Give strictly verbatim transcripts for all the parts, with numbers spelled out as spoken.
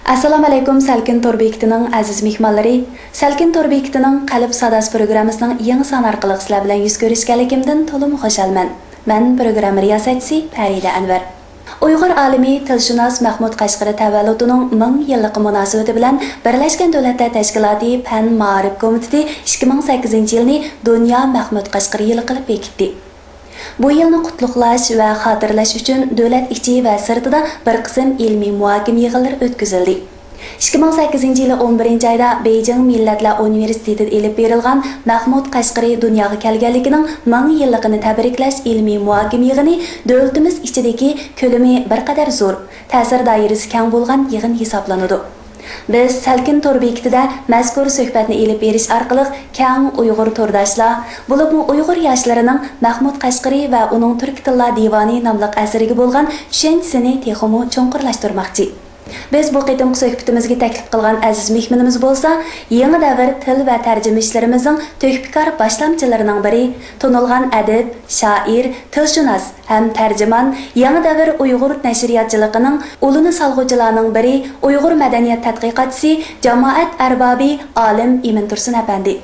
ئەسسالامۇئەلەيكۇم، سەلكىن تور بېكىتىنىڭ ئەزىز مېھمانلىرى. سەلكىن تور بېكىتىنىڭ قەلب ساداسى پروگراممىسىنىڭ يېڭى سانى ئارقىلىق سىلەر بىلەن يۈز كۆرۈشكەنلىكىمدىن تولىمۇ خۇشالمەن. مەن پروگرامما رىياسەتچىسى پەرىدە ئەنۋەر. ئۇيغۇر ئالىمى، تىلشۇناس مەھمۇد قەشقىرى تەۋەللۇتىنىڭ مىڭ يىللىقى مۇناسىۋىتى بىلەن بىرلەشكەن دۆلەتلەر تەشكىلاتى پەن مائارىپ كومىتېتى ئىككى مىڭ سەككىزىنچى يىلنى دۇنيا مەھمۇد قەشقىرى يىلى قىلىپ بېكىتتى. بۇ يىلنى قۇتلۇقلاش ۋە خاتىرىلەش ئۈچۈن دۆلەت ئىچى ۋە سىرتىدا بىر قىسىم ئىلمىي مۇھاكىمە يىغىنلىرى ئۆتكۈزۈلدى. ئىككى مىڭ سەككىزىنچى يىلى ئون بىرىنچى ئايدا بېيجىڭ مىللەتلەر ئۇنىۋېرسىتېتىدا ئېلىپ بېرىلغان مەھمۇد قەشقىرى دۇنياغا كەلگەنلىكىنىڭ مىڭ يىللىقىنى تەبرىكلەش ئىلمىي مۇھاكىمە يىغىنى دۆلىتىمىز ئىچىدىكى كۆلىمى بىر قەدەر زور، تەسىر دائىرىسى كەڭ بولغان يىغىن ھېسابلىنىدۇ. بىز سەلكىن تور بېكىتىدە مەزكۇر سۆھبەتنى ئېلىپ بېرىش ئارقىلىق كەڭ ئۇيغۇر تورداشلار، بولۇپمۇ ئۇيغۇر ياشلىرىنىڭ مەھمۇد قەشقىرى ۋە ئۇنىڭ تۈركىي تىللار دىۋانى ناملىق ئەسىرىگە بولغان چۈشەنچىسىنى تېخىمۇ چوڭقۇرلاشتۇرماقچى. بىز بۇ قېتىمقى سۆھبىتىمىزگە تەكلىپ قىلغان ئەزىز مېھمىنىمىز بولسا، يېڭى دەۋر تىل ۋە تەرجىمىچىلىرىمىزنىڭ تۆھپىكار باشلامچىلىرىنىڭ بىرى، تونۇلغان ئەدىب، شائىر، تىلشۇناس ھەم تەرجىمان، يېڭى دەۋر ئۇيغۇر نەشرىياتچىلىقىنىڭ ئۇلىنى سالغۇچىلارنىڭ بىرى، ئۇيغۇر مەدەنىيەت تەتقىقاتچىسى، جامائەت ئەربابى، ئالىم ئىمىن تۇرسۇن ئەپەندى.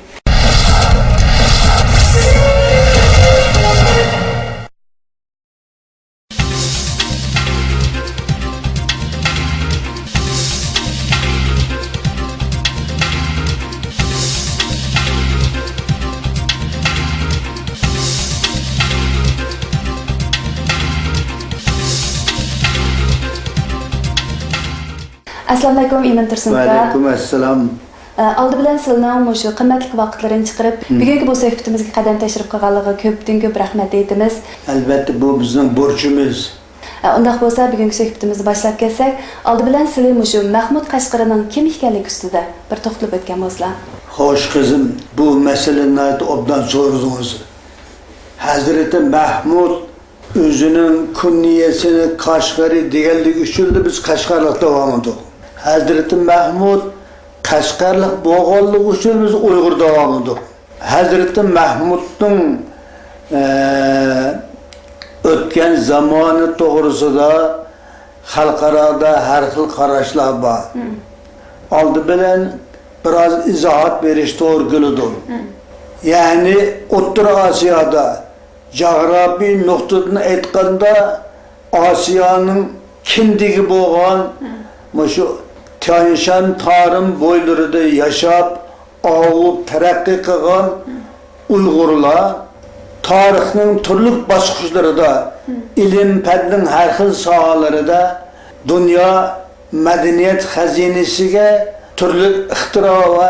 ئەسسالامۇئەلەيكۇم، ئىمىن تۇرسۇن ئاكا. ۋەئەلەيكۇم ئەسسالام. ئە، ئالدى بىلەن سىلىنىڭ مۇشۇ قىممەتلىك ۋاقىتلىرىنى چىقىرىپ، مم. بۈگۈنكى بۇ سۆھبىتىمىزگە قەدەم تەشرىپ قىلغانلىقىغا كۆپتىن كۆپ رەھمەت ئېيتىمىز. ئەلۋەتتە، بۇ بىزنىڭ بۇرچىمىز. ئە، ئۇنداق بولسا، بۈگۈنكى سۆھبىتىمىزنى باشلاپ كەتسەك، ئالدى بىلەن سىلى مۇشۇ مەھمۇد قەشقىرىنىڭ كىم ئىكەنلىكى ئۈستىدە بىر توختىلىپ ئۆتكەن بولسىلا. خوش، قىزىم، بۇ مەسىلىنى ناھايىتى ئوبدان سورىدىڭىز. ھەزرىتى مەھمۇد ئۆزىنىڭ كۇنيەسىنى قەشقەرى دېگەنلىكى ئۈچۈنلا بىز قەشقەرلىق دەۋالمىدۇق. ھەزرىتى مەھمۇد قەشقەرلىق بولغانلىقى ئۈچۈن بىز ئۇيغۇر دەۋالمىدۇق. ھەزرىتى مەھمۇدنىڭ، ئە، ئۆتكەن زامانى توغرىسىدا خەلقئارادا ھەر خىل قاراشلار بار. مم. ئالدى بىلەن بىراز ئىزاھات بېرىش توغرا كېلىدۇ. مم. يەنى ئوتتۇرا ئاسىيادا، جاغراپىي نۇقتىدىن ئېيتقاندا، ئاسىيانىڭ كىندىكى بولغان، مم، مۇشۇ تيانشان تارىم بويلىرىدا ياشاپ، ئاۋۇپ تەرەققىي قىلغان، مم، ئۇيغۇرلار تارىخنىڭ تۈرلۈك باسقۇچلىرىدا، مم، ئىلىم-پەننىڭ ھەر خىل ساھەلىرىدە دۇنيا مەدەنىيەت خەزىنىسىگە تۈرلۈك ئىختىرا ۋە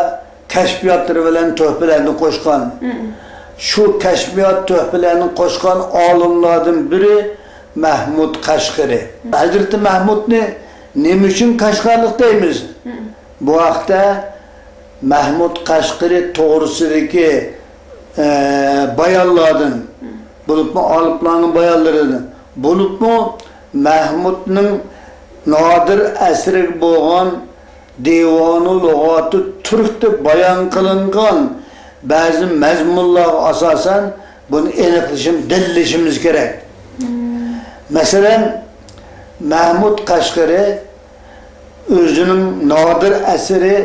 كەشپىياتلىرى بىلەن تۆھپىلەرنى قوشقان. مم. شۇ كەشپىيات تۆھپىلەرنى قوشقان ئالىملاردىن بىرى مەھمۇد قەشقىرى. مم. ھەزرىتى مەھمۇدنى نېمە ئۈچۈن قەشقەرلىك دەيمىز؟ مم. بۇ ھەقتە مەھمۇد قەشقىرى توغرىسىدىكى، ئە، بايانلاردىن، مم، بولۇپمۇ ئالىملارنىڭ بايانلىرىدىن، بولۇپمۇ مەھمۇدنىڭ نادىر ئەسىرىگە بولغان دىۋانۇ لۇغاتۇ تۈركتە بايان قىلىنغان بەزى مەزمۇنلارغا ئاساسەن بۇنى ئېنىقلىشىم-، دەلىللىشىمىز كېرەك. مم. مەسىلەن، مەھمۇد قەشقىرى ئۆزىنىڭ نادىر ئەسىرى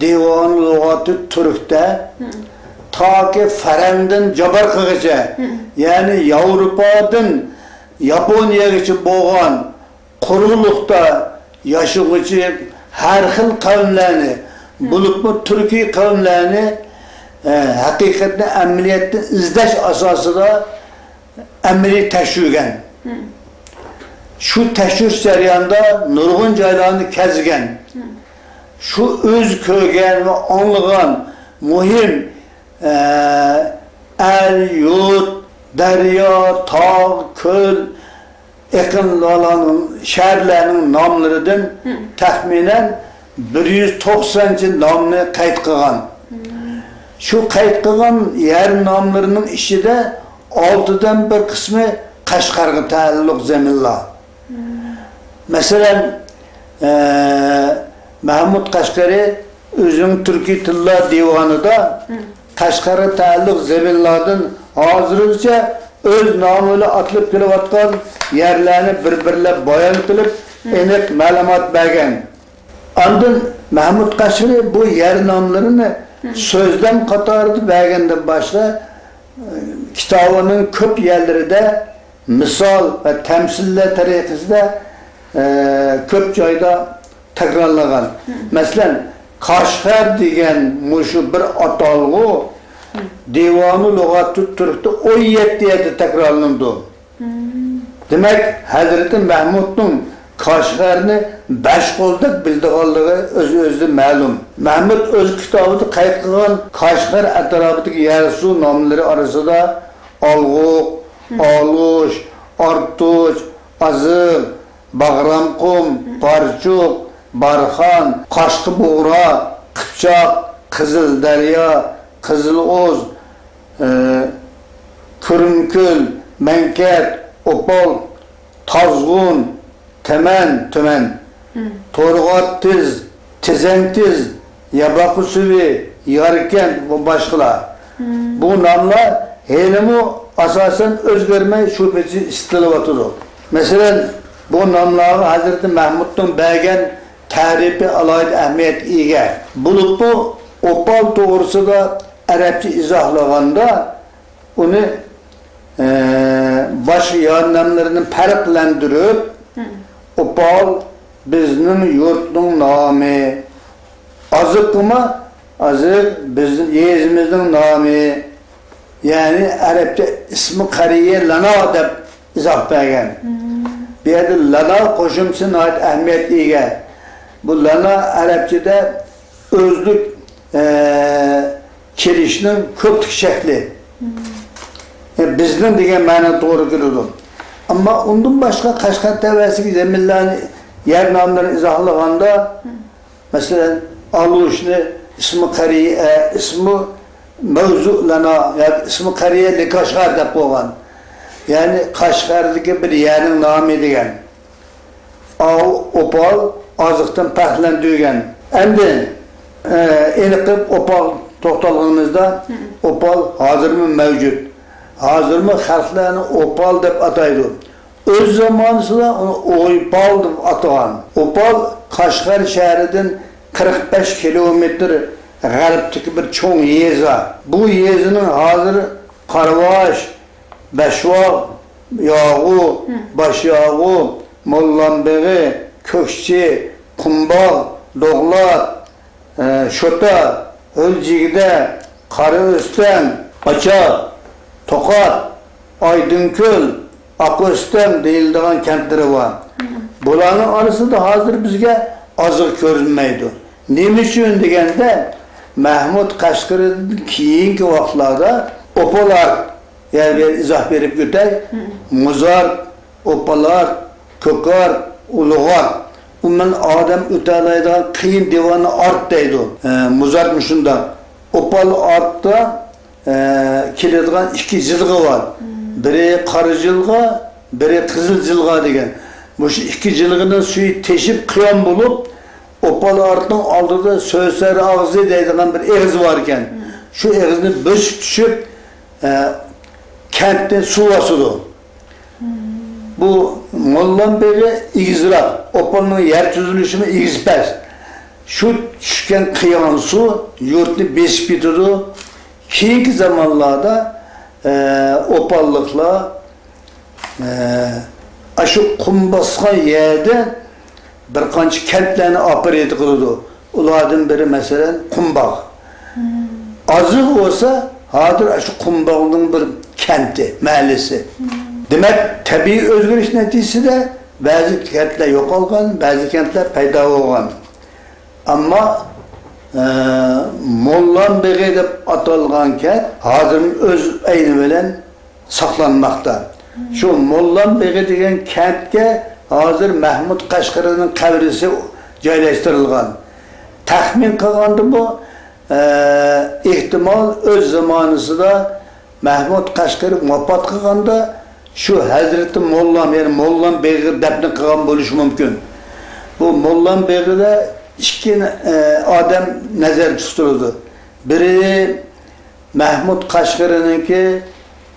دىۋانۇ لۇغاتۇ تۈركتە، مم، تاكى فەرەندىن جابارقىغىچە، مم، يەنى ياۋروپادىن ياپونىيەگىچە بولغان قۇرۇقلۇقتا ياشىغۇچى ھەر خىل قەۋملەرنى، مم، بولۇپمۇ تۈركىي قەۋملەرنى، ئە، ھەقىقەتنى ئەمەلىيەتتە ئىزدەش ئاساسىدا ئەمەلىي تەكشۈرگەن. مم. شۇ تەكشۈرۈش جەريانىدا نۇرغۇن جايلارنى كەزگەن. مم. شۇ ئۆزى كۆرگەن ۋە ئاڭلىغان مۇھىم، ئە، ئەل، يۇرت، دەريا، تاغ، كۆل، ئېقىنلارنىڭ، شەھەرلەرنىڭ ناملىرىدىن، مم، تەخمىنەن بىر يۈز توقسانچە نامنى قەيت قىلغان. مم. شۇ قەيت قىلغان يەر ناملىرىنىڭ ئىچىدە ئالتىدىن بىر قىسمى قەشقەرگە تەئەللۇق زېمىنلار. مم. مەسىلەن، ئە، مەھمۇد قەشقەرى ئۆزىنىڭ تۈركىي تىللار دىۋانىدا، مم، قەشقەرگە تەئەللۇق زېمىنلاردىن ھازىرغىچە ئۆز نامى بىلەن ئاتىلىپ كېلىۋاتقان يەرلەرنى بىر-بىرلەپ بايان قىلىپ، مم، ئېنىق مەلۇمات بەرگەن. ئاندىن مەھمۇد قەشقىرى بۇ يەر ناملىرىنى سۆزلەم قاتارىدا بەرگەندىن باشقا، كىتابىنىڭ كۆپ يەرلىرىدە مىسال ۋە تەمسىللەر تەرىقىسىدە، ئە، كۆپ جايدا تەكرارلىغان. مەسىلەن، قەشقەر دېگەن مۇشۇ بىر ئاتالغۇ دىۋانۇ لۇغاتۇت تۈركتە ئون يەتتە يەردە تەكرارلىنىدۇ. دېمەك، ھەزرىتى مەھمۇدنىڭ قەشقەرنى بەش قولدەك بىلىدىغانلىقى ئۆز-ئۆزىدىن مەلۇم. مەھمۇد ئۆز كىتابىدا قەيت قىلغان قەشقەر ئەتراپىدىكى يەر-سۇ ناملىرى ئارىسىدا ئالغۇق، ئالۇش، ئارتۇچ، ئازىل، باغرامقۇم، بارچۇق، بارخان، قاشقا بۇغرا، قىپچاق، قىزىل دەريا، قىزىل ئۇز، ئى، كۈرۈمكۈل، مەنكەت، ئوپال، تازغۇن، تەمەن، تۈمەن، تورغات تىز، تېزەنتىز، ياباققا سۈۋى، ياركەنت ۋە باشقىلار. بۇ ناملار ھېلىمۇ ئاساسەن ئۆزگەرمەي شۇ پېتى ئىشلىتىلىۋاتىدۇ. مەسىلەن، بۇ ناملارغا ھەزرىتى مەھمۇدنىڭ بەرگەن تەرىپى ئالاھىدە ئەھمىيەتكە ئىگە. بولۇپمۇ ئوپال توغرىسىدا ئەرەبچە ئىزاھلىغاندا، ئۇنى، ئە، باشقا يەر ناملىرىدىن پەرقلەندۈرۈپ، ئوپال بىزنىڭ يۇرتنىڭ نامى. ئازىقىمۇ، ئازىق بىزنىڭ يېزىمىزنىڭ نامى. يەنى ئەرەبچە ئىسمى قەرىيە لەنا دەپ ئىزاھ بەرگەن. بۇ يەردە لەنا قوشۇمچىسى ناھايىتى ئەھمىيەتكە ئىگە. بۇ لەنا ئەرەبچىدە ئۆزلۈك، ئە، كېلىشنىڭ كۆپلۈك شەكلى. ئە، بىزنىڭ دېگەن مەنىگە توغرا كېلىدۇ. ئەمما ئۇندىن باشقا قەشقەر تەۋەسىدىكى زېمىنلارنى، يەر ناملىرىنى ئىزاھلىغاندا، مەسىلەن، ئالۇشنى ئىسمى قەرىيە، ئىسمى مەۋزۇ لەنا ياكى ئىسمى قەرىيە لىكاشغار دەپ قويغان. يەنى قەشقەردىكى بىر يەرنىڭ نامى دېگەن. ئاۋۇ ئوپال ئازىقتىن پەرقلەندۈرگەن. ئەمدى، ئە، ئېنىق قىلىپ ئوپال توختالغىنىمىزدا، ئوپال ھازىرمۇ مەۋجۇت. ھازىرمۇ خەلقلەرنى ئوپال دەپ ئاتايدۇ. ئۆز زامانىسىدا ئۇنى ئويپال دەپ ئاتىغان. ئوپال قەشقەر شەھىرىدىن قىرىق بەش كىلومېتىر غەربتىكى بىر چوڭ يېزا. بۇ يېزىنىڭ ھازىر قارىۋاش، بەشۋاغ، ياغۇ، باشياغۇ، موللانبېغى، كۆكچى، قۇمباغ، دوغلات، ئە، شوتا، ھۆلجىگدە، قارا ئۆستەڭ، ئاچا، توقات، ئايدىڭكۆل، ئاق ئۆستەڭ دېيىلىدىغان كەنتلىرى بار. بۇلارنىڭ ئارىسىدا ھازىر بىزگە ئازغا كۆرۈنمەيدۇ. نېمە ئۈچۈن دېگەندە، مەھمۇد قەشقىرىدىن كېيىنكى ۋاقىتلاردا ئوپال ئارت، يەنە بىر ئىزاھ بېرىپ ئۆتەي. مۇزار، ئوپال ئارت، كۆك ئارت، ئۇلۇغ ئارت. ئومۇمەن ئادەم ئۆتەلەيدىغان قىيىن دىۋاننى ئارت دەيدۇ. ئە، مۇزار مۇشۇنداق. ئوپال ئارتتا، ئە، كېلىدىغان ئىككى جىلغا بار. بىرى قارا جىلغا، بىرى قىزىل جىلغا دېگەن. مۇشۇ ئىككى جىلغىنىڭ سۈيى تېشىپ قىيان بولۇپ، ئوپال ئارتنىڭ ئالدىدا سۆسەر ئاغزى دەيدىغان بىر ئېغىز بار ئىكەن. شۇ ئېغىزنى بۆسۈپ چۈشۈپ، ئە، كەنتنى سۇ باسىدۇ. بۇ موللان بېغى ئېگىزراق، ئوپالنىڭ يەر تۈزۈلۈشىمۇ ئېگىز پەس. شۇ چۈشكەن قىيان سۇ يۇرتنى بېسىپ كېتىدۇ. كېيىنكى زامانلاردا، ئە، ئوپاللىقلار، ئە، ئاشۇ قۇم باسقان يەردە بىر قانچە كەنتلەرنى ئاپىرىيەت قىلىدۇ. ئۇلاردىن بىرى، مەسىلەن، قۇمباغ. ئازىغ بولسا، ھازىر ئاشۇ قۇمباغنىڭ بىر كەنتى، مەھەللىسى. دېمەك، تەبىئىي ئۆزگىرىش نەتىجىسىدە بەزى كەنتلەر يوقالغان، بەزى كەنتلەر پەيدا بولغان. ئەمما، ئە، موللان بېغى دەپ ئاتالغان كەنت ھازىرمۇ ئۆز ئەينى بىلەن ساقلانماقتا. شۇ موللان بېغى دېگەن كەنتكە ھازىر مەھمۇد قەشقىرىنىڭ قەبرىسى جايلاشتۇرۇلغان. تەخمىن قىلغاندىمۇ، ئە، ئېھتىمال ئۆز زامانىسىدا مەھمۇد قەشقىرى ۋاپات قىلغاندا شۇ ھەزرىتى موللان، يەنى موللان بېغى دەپنە قىلغان بولۇشى مۇمكىن. بۇ موللان بېغىدا ئىككى، ئە، ئادەم نەزەردە تۇتۇلىدۇ. بىرى مەھمۇد قەشقىرىنىڭكى،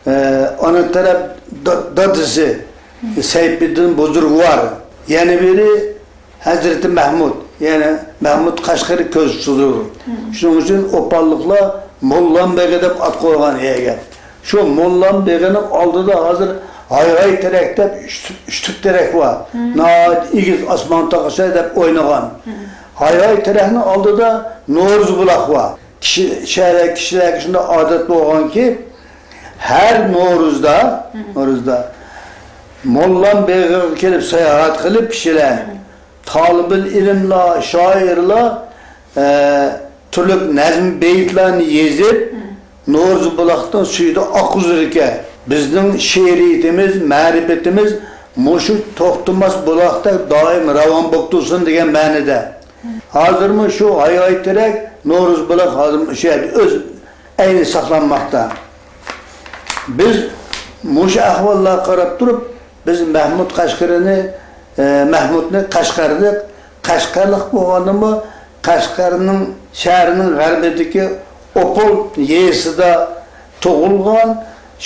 ئە، ئانا تەرەپ دا-، دادىسى سەيپىدىن بۇزرۇگۋار. يەنە بىرى ھەزرىتى مەھمۇد. يەنى مەھمۇد قەشقىرى كۆز تۇتىدۇ. شۇنىڭ ئۈچۈن ئوپاللىقلار موللام بېغى دەپ ئات قويغان يەرگە. شۇ موللام بېغىنىڭ ئالدىدا ھازىر ھاي-ھاي تېرەك دەپ ئۈچ، ئۈچ تۈپ تېرەك بار. ناھايىتى ئېگىز، ئاسمان تاغقىچە دەپ ئوينىغان. ھاي-ھاي تېرەكنىڭ ئالدىدا نورۇز بۇلاق بار. كىشى، شەھەر كىشىلەرگە شۇنداق ئادەت بولغانكى، ھەر نورۇزدا، نورۇزدا موللام بېغىغا كېلىپ ساياھەت قىلىپ كىشىلەر، تالىبىل ئىلىملار، شائىرلار، ئە، تۈرلۈك نەزم بېيىتلارنى يېزىپ، نورۇز بۇلاقنىڭ سۈيىدە ئاققۇزىدىكەن. بىزنىڭ شېئىرىيىتىمىز، مەرىپىتىمىز مۇشۇ توختىماس بۇلاقتەك دائىم راۋان بولۇپ تۇرسۇن دېگەن مەنىدە. ھازىرمۇ شۇ ھاي-ھاي تېرەك، نورۇز بۇلاق ھازىرمۇ شۇ يەردە ئۆز ئەينى ساقلانماقتا. بىز مۇشۇ ئەھۋاللارغا قاراپ تۇرۇپ، بىز مەھمۇد قەشقىرىنى، ئە، مەھمۇدنى قەشقەرلىك، قەشقەرلىك بولغاندىمۇ، قەشقەرنىڭ، شەھەرنىڭ غەربىدىكى ئوپول يېزىسىدا تۇغۇلغان،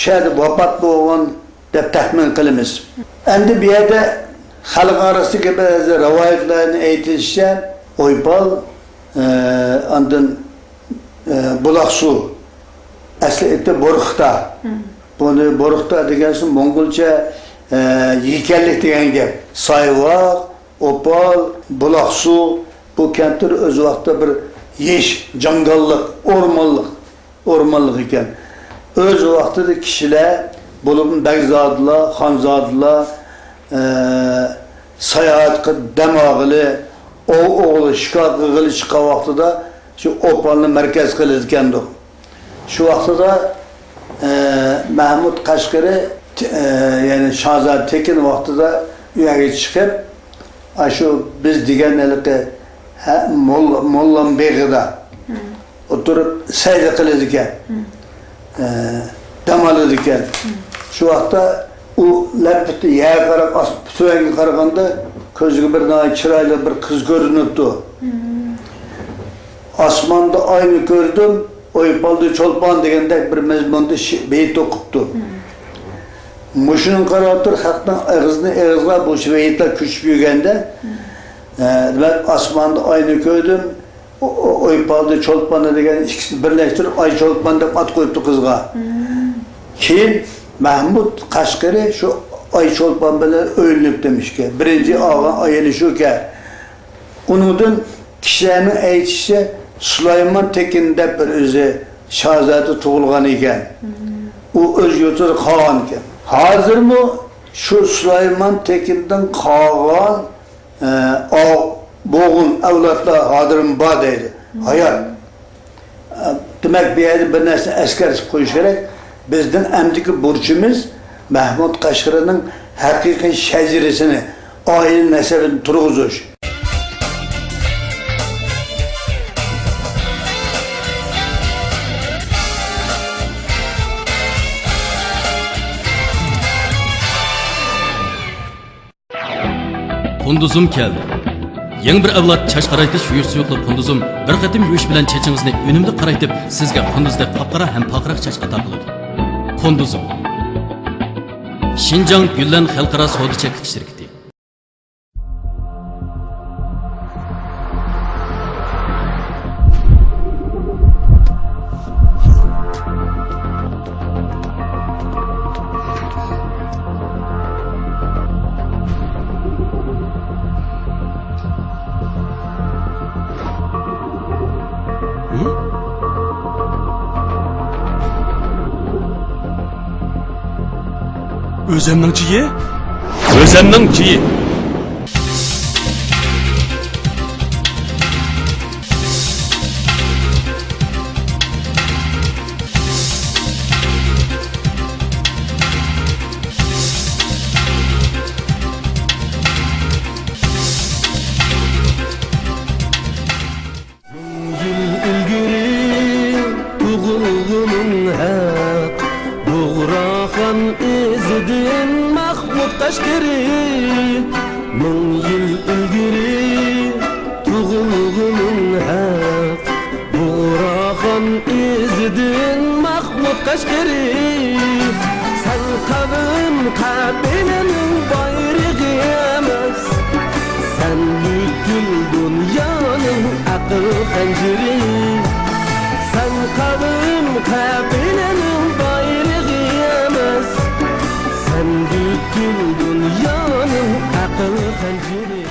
شۇ يەردە ۋاپات بولغان دەپ تەخمىن قىلىمىز. ئەمدى بۇ يەردە خەلق ئارىسىدىكى بەزى رىۋايەتلەرنى ئېيتىشىچە، ئويپال، ئە، ئاندىن، ئە، بۇلاقسۇ، ئەسلى ئېتى بورختا. بۇنى بورختا دېگەن سۆز موڭغۇلچە، ئە، يېكەنلىك دېگەن گەپ. سايۋاق، ئوپال، بۇلاقسۇ، بۇ كەنتلەر ئۆز ۋاقتىدا بىر يېش، جاڭگاللىق، ئورمانلىق، ئورمانلىق ئىكەن. ئۆز ۋاقتىدا كىشىلەر، بولۇپمۇ بەگزادىلار، خانزادىلار، ئە، ساياھەتكە دەم ئالغىلى، ئوۋ ئوغلى شىكار قىلغىلى چىققان ۋاقتىدا شۇ ئوپالنى مەركەز قىلىدىكەندۇق. شۇ ۋاقتىدا، ئە، مەھمۇد قەشقىرى، ئە، يەنى شاھزادە تېكىن ۋاقتىدا ئۇ يەرگە چىقىپ، ئاشۇ بىز دېگەن ھېلىقى، ھە، مول-، موللام بېغىدا ئولتۇرۇپ سەيلە قىلىدىكەن. ئە، دەم ئالىدىكەن. شۇ ۋاقىتتا ئۇ لەپپىدە يەرگە قاراپ، ئاس-، تۆۋەنگە قارىغاندا كۆزىگە بىر ناھايىتى چىرايلىق بىر قىز كۆرۈنۈپتۇ. ئاسماندا ئاينى كۆردۈم، ئويپالدا چولپان دېگەندەك بىر مەزمۇندا شى-، بېيىت ئوقۇپتۇ. مۇشۇنىڭغا قاراپ تۇرۇپ خەقنىڭ ئېغىزدىن ئېغىزغا بۇ بېيىتلەر كۆچۈپ يۈرگەندە، ئە، دېمەك، ئاسماندا ئاينى كۆردۈم، ئو-، ئو-، ئويپالدا چولپانى دېگەن ئىككىسىنى بىرلەشتۈرۈپ، ئاي چولپان دەپ ئات قويۇپتۇ قىزغا. كېيىن مەھمۇد قەشقىرى شۇ ئاي چولپان بىلەن ئۆيلىنىپتىمىشكەن. بىرىنچى ئالغان ئايىلى شۇكەن. ئۇنىڭدىن كىشىلەرنىڭ ئېيتىشىچە، سۇلايمان تېكىن دەپ بىر ئۆزى شاھزادە تۇغۇلغان ئىكەن. ئۇ ئۆز يۇرتىدا قالغان ئىكەن. ھازىرمۇ شۇ سۇلايمان تېكىندىن قالغان ئە، ئاۋ-، بوغۇن ئەۋلادلار ھازىرمۇ بار دەيدۇ. ھايات. ئە، دېمەك، بۇ يەردە بىر نەرسىنى ئەسكەرتىپ قويۇش كېرەك. بىزنىڭ ئەمدىكى بۇرچىمىز مەھمۇد قەشقىرىنىڭ ھەقىقىي شەجىرىسىنى، ئائىلە نەسەبىنى تۇرغۇزۇش. قۇندۇزۇم كەلدى. يېڭى بىر ئەۋلاد چاچ قارايتىش يۈز سۇيۇقلۇق قۇندۇزۇم بىر قېتىم يۇيۇش بىلەن چېچىڭىزنى ئۈنۈملۈك قارايتىپ، سىزگە قۇندۇزدەك قاپقارا ھەم پارقىراق چاچ ئاتا قىلىدۇ. قۇندۇزۇم. شىنجاڭ گۈللەن خەلقئارا سودا چەكلىك شىركىتى. ئۆزەمنىڭ چېيى؟ ئۆزەمنىڭ چېيى. مىڭ يىل ئىلگىرى تۇغۇلغىنىڭ ھەق، بۇغراخان ئىزىدىن مەخمۇت قەشقىرى. مىڭ يىل ئىلگىرى تۇغۇلغىنىڭ ھەق، بۇغراخان ئىزىدىن مەخمۇت قەشقىرى. سەن قەۋم قەبىلىنىڭ بايرىقى ئەمەس، سەن پۈتۈن دۇنيا خەنجىرى، سەن قەۋم قەبىلىنىڭ بايرىقى ئەمەس، سەن پۈتۈن دۇنيانىڭ ئەقىل خەنجىرى.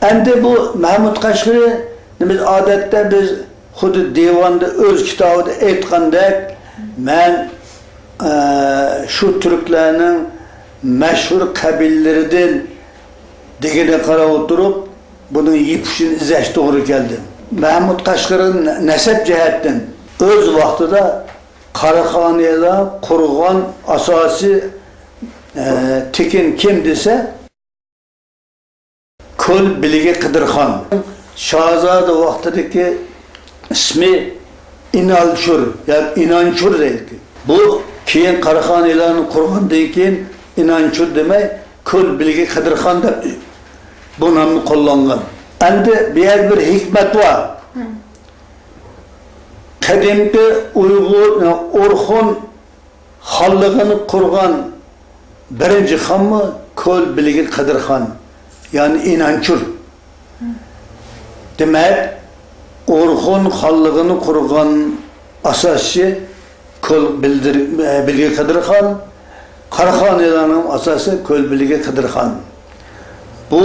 ئەمدى بۇ مەھمۇد قەشقىرى، بىز ئادەتتە بىز خۇددى دىۋاندا ئۆز كىتابىدا ئېيتقاندەك، مەن، ئە، شۇ تۈركلەرنىڭ مەشھۇر قەبىلىلىرىدىن دېگىنىگە قاراپ ئولتۇرۇپ، بۇنىڭ يىپ ئۇچىنى ئىزدەش توغرا كەلدى. مەھمۇد قەشقىرىنىڭ نەسەب جەھەتتىن ئۆز ۋاقتىدا قاراخانىيلار قۇرغان ئاساسىي، ئە، تېكىن كىم دېسە، كۆل بىلىگى قىدىرخان. شاھزادە ۋاقتىدىكى ئىسمى ئىنالچۇر ياكى ئىنانچۇر دەيدىكەن. بۇ كېيىن قاراخانىيلارنى قۇرغاندىن كېيىن ئىنانچۇر دېمەي، كۆل بىلىگى قىدىرخان دەپ بۇ نامنى قوللانغان. ئەمدى بۇ يەردە بىر ھېكمەت بار. قەدىمكى ئۇيغۇر، ئورخۇن خانلىقىنى قۇرغان بىرىنچى خانمۇ كۆل بىلگى قىدىرخان، يەنى ئىنانچۇر. دېمەك، ئورخۇن خانلىقىنى قۇرغان ئاساسچى كۆل بىلدىر-، بىلگى قىدىرخان، قاراخانىيلارنىڭ ئاساسى كۆل بىلگى قىدىرخان. بۇ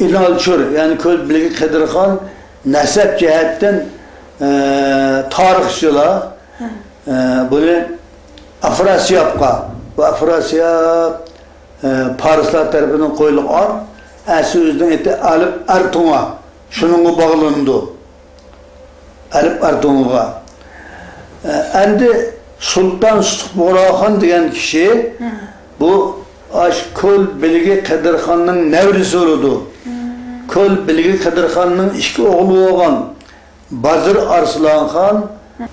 ئىنالچۇر، يەنى كۆل بىلگى قىدىرخان نەسەب جەھەتتىن، ئە، تارىخچىلار، ئە، بۇنى ئافراسىيابقا، بۇ ئافراسىياب، ئە، پارسلار تەرىپىدىن قويۇلغان ئات، ئەسلى ئۆزىنىڭ ئېتى ئەلىپ ئەرتۇڭا، شۇنىڭغا باغلىنىدۇ. ئەلىپ ئەرتۇڭىغا. ئە، ئەمدى سۇلتان سۇتۇق بۇغراخان دېگەن كىشى بۇ ئاش كۆل بىلگى قەدىرخاننىڭ نەۋرىسى بولىدۇ. كۆل بىلگى قەدىرخاننىڭ ئىككى ئوغلى بولغان بازىر ئارسلانخان،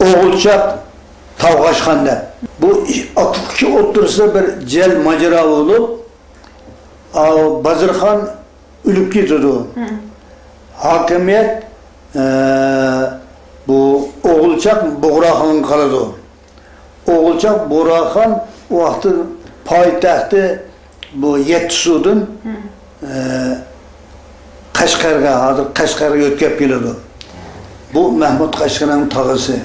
ئوغۇلچاق تاۋغاشخان دەپ. بۇ ئىش-، ئۇ ئىككى ئوتتۇرىسىدا بىر جەل ماجىرا بولۇپ، ئاۋۇ بازىرخان ئۆلۈپ كېتىدۇ. ھاكىمىيەت، ئە، بۇ ئوغۇلچاق بۇغراخانغا قالىدۇ. ئوغۇلچاق بۇغراخان ئۇ ۋاقىتتا پايتەختى بۇ يەتتىسۇدىن، ئە، قەشقەرگە، ھازىر قەشقەرگە يۆتكەپ كېلىدۇ. بۇ مەھمۇد قەشقىرىنىڭ تاغىسى.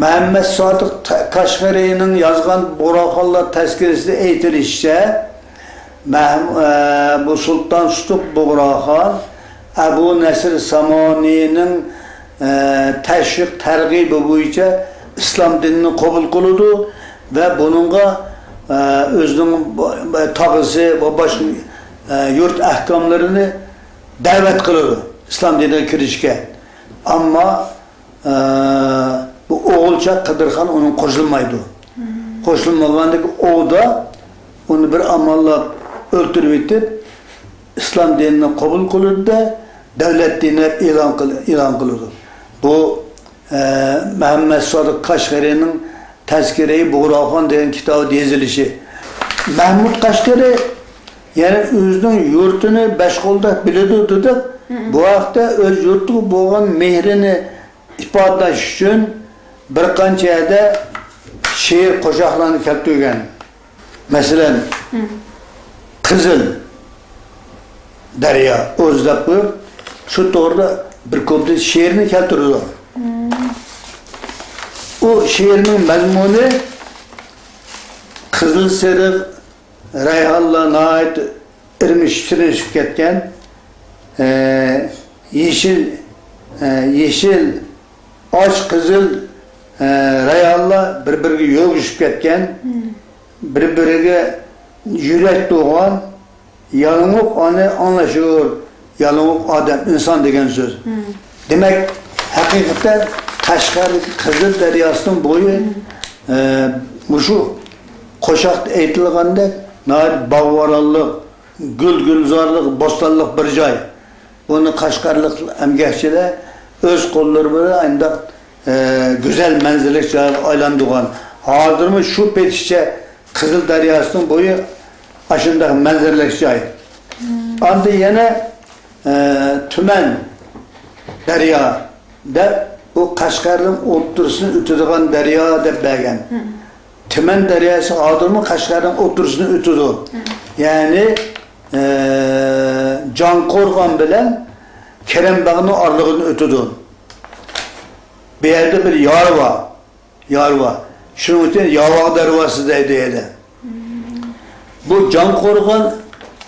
مەمەت سادىق تا-، قەشقىرىنىڭ يازغان بۇغراخانلار تەزكىرىسىدە ئېيتىلىشىچە، مەھم-، ئە، بۇ سۇلتان سۇتۇق بۇغراخان ئەبۇ نەسىر سامانىنىڭ، ئە، تەشۋىق تەرغىبى بويىچە ئىسلام دىنىنى قوبۇل قىلىدۇ ۋە بۇنىڭغا، ئە، ئۆزىنىڭ ب-، ب-، تاغىسى ۋە باشقا، ئە، يۇرت ئەھكاملىرىنى دەۋەت قىلىدۇ ئىسلام دىنىغا كىرىشكە. ئەمما ئە، بۇ ئوغۇلچاق قىدىرخان ئۇنىڭغا قوشۇلمايدۇ. قوشۇلمىغاندىكى ئوۋدا ئۇنى بىر ئاماللاپ ئۆلتۈرۈۋېتىپ، ئىسلام دىنىنى قوبۇل قىلىدۇ-دە، دەۋلەت دىنى دەپ ئېلان قىل-، ئېلان قىلىدۇ. بۇ، ئە، مەمەت سادىق قەشقەرىنىڭ تەزكىرەي بۇغراخان دېگەن كىتابىدا يېزىلىشى. مەھمۇد قەشقەرى يەنە ئۆزىنىڭ يۇرتىنى بەش قولدەك بىلىدۇ دېدۇق. بۇ ھەقتە ئۆز يۇرتىغا بولغان مېھرىنى ئىپادىلەش ئۈچۈن بىر قانچە يەردە شېئىر، قوشاقلارنى كەلتۈرگەن. مەسىلەن، قىزىل دەريا ئۆزى دەپ قويۇپ، شۇ توغرىدا بىر كومپلېكس شېئىرنى كەلتۈرىدۇ. ئۇ شېئىرنىڭ مەزمۇنى قىزىل سېرىق رەيھانلار ناھايىتى ئىرمىشىپ، شىرىنلىشىپ كەتكەن. ئە، يېشىل، ئە، يېشىل، ئاچ قىزىل، ئە، رەيھانلار بىر-بىرىگە يۆگىشىپ كەتكەن. بىر-بىرىگە يۈرەك تۇغان، يالىڭاق ئانا ئاڭلىشۇر، يالىڭاق ئادەم، ئىنسان دېگەن سۆز. دېمەك، ھەقىقەتەن قەشقەر قىزىل دەرياسىنىڭ بويى، ئە، مۇشۇ قوشاقتا ئېيتىلغاندەك ناھايىتى باغۋەنلىك، گۈل-گۈلزارلىق، بوستانلىق بىر جاي. بۇنى قەشقەرلىك ئەمگەكچىلەر ئۆز قوللىرى بىلەن ئانداق، ئە، گۈزەل مەنزىرىلىك جايغا ئايلاندۇرغان. ھازىرمۇ شۇ پېتىچە قىزىل دەرياسىنىڭ بويى ئاشۇنداق مەنزىرىلىك جاي. ئاندىن يەنە، ئە، تۈمەن دەريا دەپ، بۇ قەشقەرنىڭ ئوتتۇرىسىنى ئۆتىدىغان دەريا دەپ بەرگەن. تۈمەن دەرياسى ھازىرمۇ قەشقەرنىڭ ئوتتۇرىسىنى ئۆتىدۇ. يەنى، ئە، جانقورغان بىلەن كېرەمباغنىڭ ئارىلىقىدىن ئۆتىدۇ. بۇ يەردە بىر يار بار. يار بار. شۇنىڭ ئۈچۈن ياۋاغ دەرۋازىسى دەيدۇ يەنە. بۇ جاڭقورغان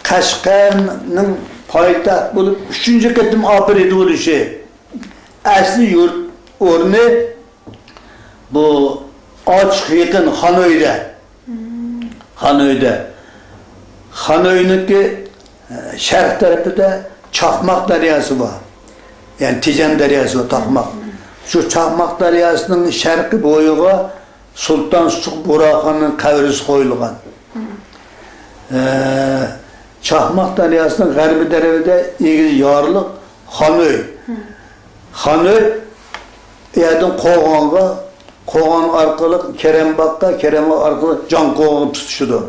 قەشقەرنىڭ پايتەخت بولۇپ ئۈچىنچى قېتىم ئاپىرىدە بولۇشى. ئەسلى يۇرت ئورنى بۇ ئاچىق يېقىن خانئۆيدە. خانئۆيدە. خانئۆينىڭكى، ئە، شەرق تەرىپىدە چاقماق دەرياسى بار. يەنى تېجەن دەرياسى بار، تاقماق. شۇ چاقماق دەرياسىنىڭ شەرقىي بويىغا سۇلتان سۇتۇق بۇغراخاننىڭ قەبرىسى قويۇلغان. ئە، چاقماق دەرياسىنىڭ غەربىي تەرىپىدە ئېگىز يارلىق خانئۆي. خانئۆي ئۇ يەردىن قوغانغا، قوغان ئارقىلىق كېرەمباغقا، كېرەمباغ ئارقىلىق جاڭقوغانغا تۇتىشىدۇ.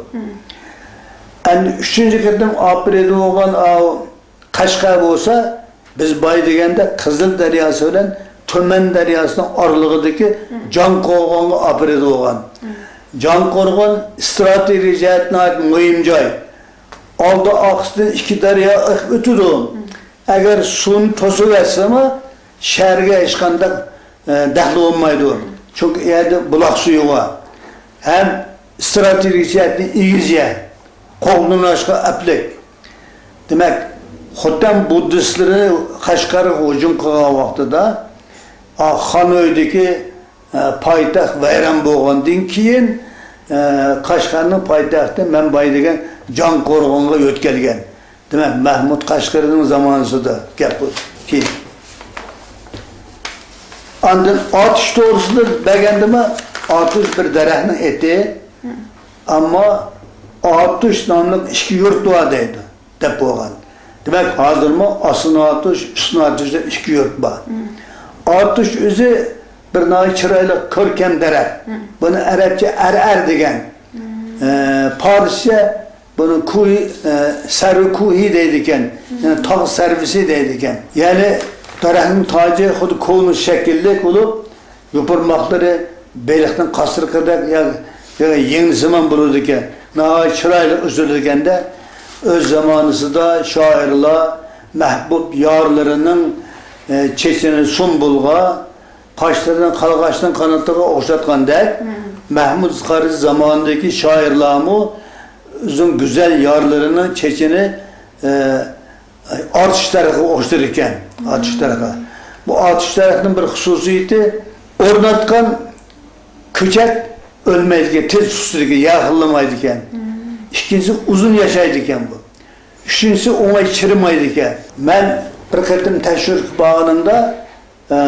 ئەمدى ئۈچىنچى قېتىم ئاپىرىدە بولغان ئاۋۇ قەشقەر بولسا، بىز بايا دېگەندە قىزىل دەرياسى بىلەن تۈمەن دەرياسىنىڭ ئارىلىقىدىكى جاڭقوغانغا ئاپىرىدە بولغان. جاڭقورغان ئىستراتېگىيە جەھەتتىن ناھايىتى مۇھىم جاي. ئالدى ئارقىسىدىن ئىككى دەريا ئېقىپ ئۆتىدۇ. ئەگەر سۇنى توسۇۋەتسىمۇ، شەھەرگە ھېچقانداق، ئە، دەخلى بولمايدۇ. چۈنكى ئۇ يەردە بۇلاق سۈيى بار. ھەم ئىستراتېگىيە جەھەتتىن ئېگىز يەر. قوغدىنىشقا ئەپلىك. دېمەك، خوتەن بۇددىستلىرى قەشقەرگە ھۇجۇم قىلغان ۋاقتىدا، ئا، خانئۆيدىكى، ئە، پايتەخت ۋەيران بولغاندىن كېيىن، ئە، قەشقەرنىڭ پايتەختى مەن بايا دېگەن جاڭقورغانغا يۆتكەلگەن. دېمەك، مەھمۇد قەشقىرىنىڭ زامانىسىدا گەپ بولدى. كېيىن. ئاندىن ئاتۇش توغرىسىدا بەرگەندىمۇ، ئاتۇش بىر دەرەخنىڭ ئېتى، ئەمما ئاتۇش ناملىق ئىككى يۇرت بار دەيدۇ، دەپ بولغان. دېمەك، ھازىرمۇ ئاسان ئاتۇش، ئۈسۈن ئاتۇش دەپ ئىككى يۇرت بار. ئاتۇش ئۆزى بىر ناھايىتى چىرايلىق، كۆركەم دەرەخ. بۇنى ئەرەبچە ئەرئەر دېگەن. ئە، پارسچە بۇنى كۇھى، ئە، سەرۋى كۇھى دەيدىكەن. يەنى تاغ سەرۋىسى دەيدىكەن. يەنى دەرەخنىڭ تاجى خۇددى كونۇس شەكىللىك بولۇپ، يوپۇرماقلىرى بېلىقنىڭ قاسرىقىدەك يا، يا يىڭنىسىمان بولىدىكەن. ناھايىتى چىرايلىق ئۆسىدىكەن-دە. ئۆز زامانىسىدا شائىرلار مەھبۇب يارلىرىنىڭ، ئە، چېچىنى سۇمبۇلغا، قاشلىرىنى قارغاشنىڭ قانىتىغا ئوخشاتقاندەك، مەھمۇد قارىجى زامانىدىكى شائىرلارمۇ ئۆزىنىڭ گۈزەل يارلىرىنىڭ چېچىنى، ئە، ئاتۇش دەرىخىگە ئوخشىتىدىكەن. ئاتۇش دەرىخى. بۇ ئاتۇش دەرىخىنىڭ بىر خۇسۇسىيىتى، ئورناتقان كۆچەت ئۆلمەيدىكەن، تېز ئۈستىدىكى يەر خىللىمايدىكەن. ئىككىنچىسى، ئۇزۇن ياشايدىكەن بۇ. ئۈچىنچىسى، ئوڭاي چىرىمايدىكەن. مەن بىر قېتىم تەكشۈرۈشكە بارغىنىمدا، ئە،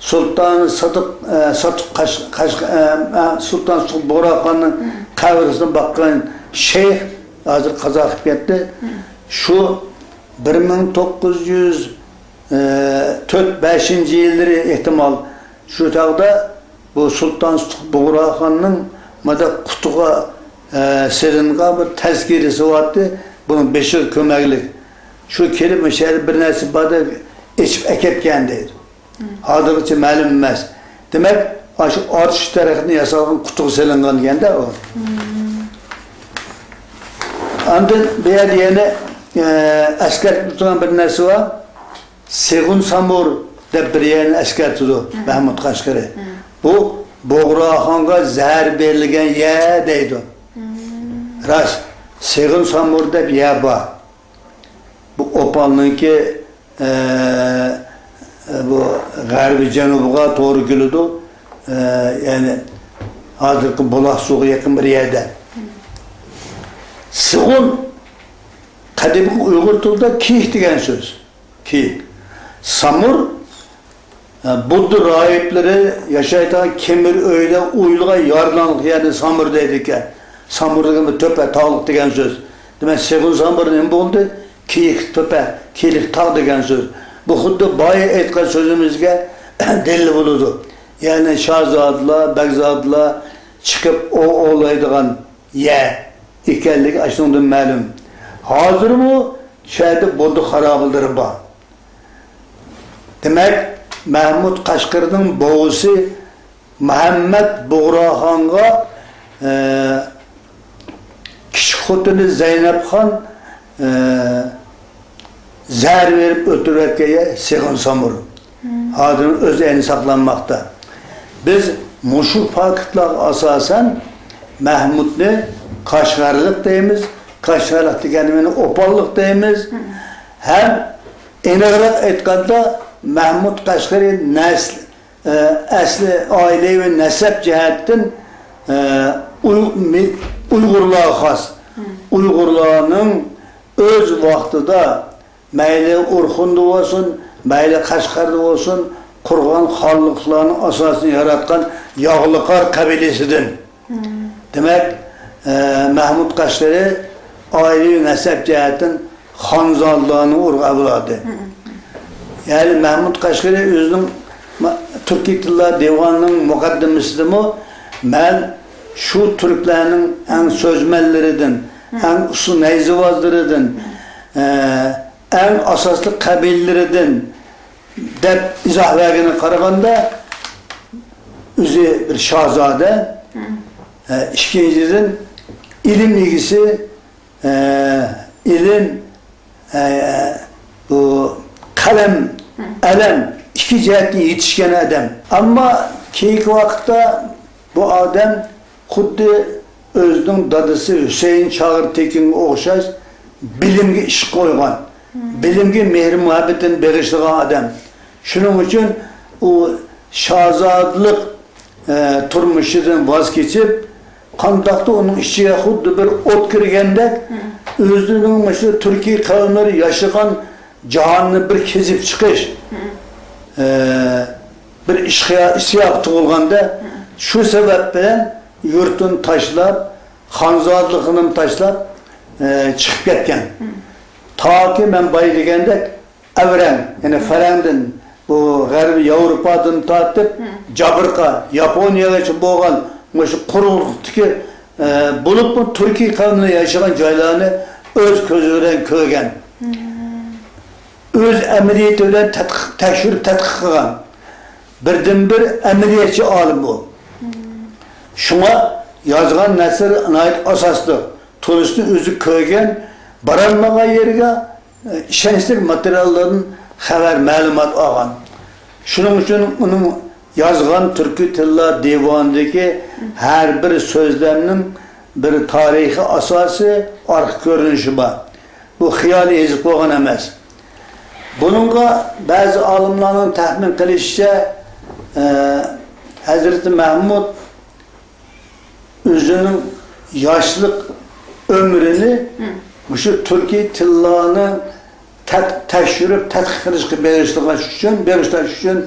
سۇلتان سادىق، ئە، ساتۇق قاش-، قاش-، ئە، ئە، سۇلتان سۇتۇق بۇغراخاننىڭ قەبرىسىنى باققان شەيخ ھازىر قازا قىلىپ كەتتى. شۇ بىر مىڭ توققۇز يۈز، ئە، تۆت، بەشىنچى يىللىرى ئېھتىمال شۇ چاغدا بۇ سۇلتان سۇتۇق بۇغراخاننىڭ مادا قۇتىغا، ئە، سېلىنغان بىر تەزكىرىسى بارتتى. بۇنىڭ بېشىغا كۆمەكلىك. شۇ كېلىپ مۇشۇ يەردە بىر نەرسە بار دەپ ئېچىپ ئەكەتكەن دەيدۇ. ھازىرغىچە مەلۇم ئەمەس. دېمەك، ئاشۇ ئاتۇش دەرىخىدىن ياسالغان قۇتىغا سېلىنغان دېگەندە ئۇ. ئاندىن بۇ يەردە يەنە، ئە، ئەسكەرتىپ ئۆتىدىغان بىر نەرسە بار. سېغۇن سامۇر دەپ بىر يەرنى ئەسكەرتىدۇ مەھمۇد قەشقىرى. بۇ بۇغراخانغا زەھەر بېرىلگەن يەر دەيدۇ. راست، سېغۇن سامۇر دەپ يەر بار. بۇ ئوپالنىڭكى، ئە، بۇ غەربىي جەنۇبىغا توغرا كېلىدۇ. ئە، يەنى ھازىرقى بۇلاق سۇغا يېقىن بىر يەردە. سېغۇن قەدىمكى ئۇيغۇر تىلىدا كىيىك دېگەن سۆز. كىيىك. سامۇر، ئە، بۇددا راھىبلىرى ياشايدىغان كېمىر ئۆيدە ئويۇلغان يارلانلىق يەرنى سامۇر دەيدىكەن. سامۇر دېگەن بىر تۆپە، تاغلىق دېگەن سۆز. دېمەك، سېغۇن سامۇر نېمە بولدى؟ كىيىك تۆپە، كىيىك تاغ دېگەن سۆز. بۇ خۇددى بايا ئېيتقان سۆزىمىزگە دەلىل بولىدۇ. يەنى شاھزادىلار، بەگزادىلار چىقىپ ئوۋ ئوۋلايدىغان يەر ئىكەنلىكى ئاشۇنىڭدىن مەلۇم. ھازىرمۇ شۇ يەردە بۇددا خارابىلىرى بار. دېمەك، مەھمۇد قەشقىرىنىڭ بوۋىسى مۇھەممەد بۇغراخانغا، ئە، كىچىك خوتۇنى زەينەپخان، ئە، زەھەر بېرىپ ئۆلتۈرۈۋەتكەن يەر سېغىن سامۇر. ھازىر ئۆز ئەينى ساقلانماقتا. بىز مۇشۇ پاكىتلارغا ئاساسەن مەھمۇدنى قەشقەرلىق دەيمىز. قەشقەرلىق دېگەننى ئوپاللىق دەيمىز. ھەم ئېنىقراق ئېيتقاندا، مەھمۇد قەشقىرى نەسل، ئە، ئەسلى ئائىلىۋى نەسەب جەھەتتىن، ئە، ئۇي-، مى-، ئۇيغۇرلارغا خاس. ئۇيغۇرلارنىڭ ئۆز ۋاقتىدا مەيلى ئورخۇندا بولسۇن، مەيلى قەشقەردە بولسۇن، قۇرغان خانلىقلارنىڭ ئاساسىنى ياراتقان ياغلىقار قەبىلىسىدىن. دېمەك، ئە، مەھمۇد قەشقىرى ئائىلىۋى نەسەب جەھەتتىن خانزادىلارنىڭ ئۇرۇق ئەۋلادى. يەنى مەھمۇد قەشقىرى ئۆزىنىڭ ما-، تۈركىي تىللار دىۋانىنىڭ مۇقەددىمىسىدىمۇ، مەن شۇ تۈركلەرنىڭ ئەڭ سۆزمەنلىرىدىن، ئەڭ ئۇسسۇل نەيزىۋازلىرىدىن، ئە، ئەڭ ئاساسلىق قەبىلىلىرىدىن، دەپ ئىزاھ بەرگىنىگە قارىغاندا، ئۆزى بىر شاھزادە، ئە، ئىككىنچىدىن، ئىلىم ئىگىسى، ئە، ئىلىم، ئە، بۇ قەلەم، ئەلەم ئىككى جەھەتتىن يېتىشكەن ئادەم. ئەمما كېيىنكى ۋاقىتتا بۇ ئادەم خۇددى ئۆزىنىڭ دادىسى ھۈسەيىن چاغىر تېكىنگە ئوخشاش بىلىمگە ئىشق قويغان، بىلىمگە مېھرى-مۇھەببىتىنى بېغىشلىغان ئادەم. شۇنىڭ ئۈچۈن ئۇ شاھزادىلىق، ئە، تۇرمۇشىدىن ۋاز كېچىپ، قانداقتۇر ئۇنىڭ ئىچىگە خۇددى بىر ئوت كىرگەندەك، ئۆزىنىڭ مۇشۇ تۈركىي قەۋملىرى ياشىغان جاھاننى بىر كېزىپ چىقىش، ئە، بىر ئىشقىيا-، ئىشتىياقى تۇغۇلغاندا، شۇ سەۋەب بىلەن يۇرتىنى تاشلاپ، خانزادىلىقىنىمۇ تاشلاپ، ئە، چىقىپ كەتكەن. تاكى مەن بايا دېگەندەك ئەۋرەن، يەنى فەرەڭدىن، بۇ غەربىي ياۋروپادىن تارتىپ، جابىرقا، ياپونىيەگىچە بولغان مۇشۇ قۇرۇقلۇقتىكى، ئە، بولۇپمۇ تۈركىي قەۋملەر ياشىغان جايلارنى ئۆز كۆزى بىلەن كۆرگەن. ئۆز ئەمەلىيىتى بىلەن تەتقىق، تەكشۈرۈپ تەتقىق قىلغان بىردىنبىر ئەمەلىيەتچى ئالىم ئۇ. شۇڭا يازغان نەسىرى ناھايىتى ئاساسلىق. تولۇسىنى ئۆزى كۆرگەن، بارالمىغان يېرىگە، ئە، ئىشەنچلىك ماتېرىياللاردىن خەۋەر، مەلۇمات ئالغان. شۇنىڭ ئۈچۈن ئۇنىڭ يازغان تۈركىي تىللار دىۋانىدىكى ھەر بىر سۆزلەمنىڭ بىر تارىخىي ئاساسى، ئارقا كۆرۈنۈشى بار. بۇ خىيالىي يېزىپ قويغان ئەمەس. بۇنىڭغا بەزى ئالىملارنىڭ تەخمىن قىلىشىچە، ئە، ھەزرىتى مەھمۇد ئۆزىنىڭ ياشلىق ئۆمرىنى مۇشۇ تۈركىي تىللارنى تەت-، تەكشۈرۈپ، تەتقىق قىلىشقا بېغىشلىغان ئۈچۈن، بېغىشلاش ئۈچۈن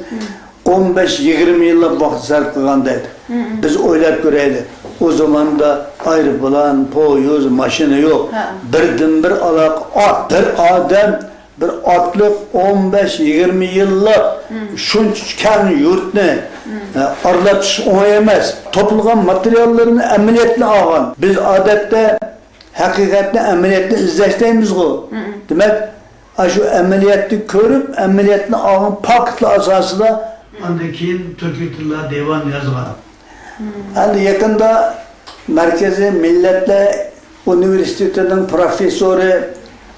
ئون بەش يىگىرمە يىللاپ ۋاقىت سەرپ قىلغان دەيدۇ. بىز ئويلاپ كۆرەيلى، ئۇ زاماندا ئايروپىلان، پويىز، ماشىنا يوق. بىردىنبىر ئالاقە ئات. بىر ئادەم، بىر ئاتلىق ئون بەش يىگىرمە يىللاپ شۇنچە كەڭ يۇرتنى، ئە، ئارىلاپ چىقىش ئوڭاي ئەمەس. توپلىغان ماتېرىياللىرىنى ئەمەلىيەتتىن ئالغان. بىز ئادەتتە ھەقىقەتنى، ئەمەلىيەتنى ئىزدەش دەيمىزغۇ. دېمەك، ئاشۇ ئەمەلىيەتنى كۆرۈپ، ئەمەلىيەتنى ئالغان پاكىتلار ئاساسىدا. ئاندىن كېيىن تۈركىي تىللار دىۋانى يازغان. ئەمدى يېقىندا مەركىزىي مىللەتلەر ئۇنىۋېرسىتېتىنىڭ پروفېسسورى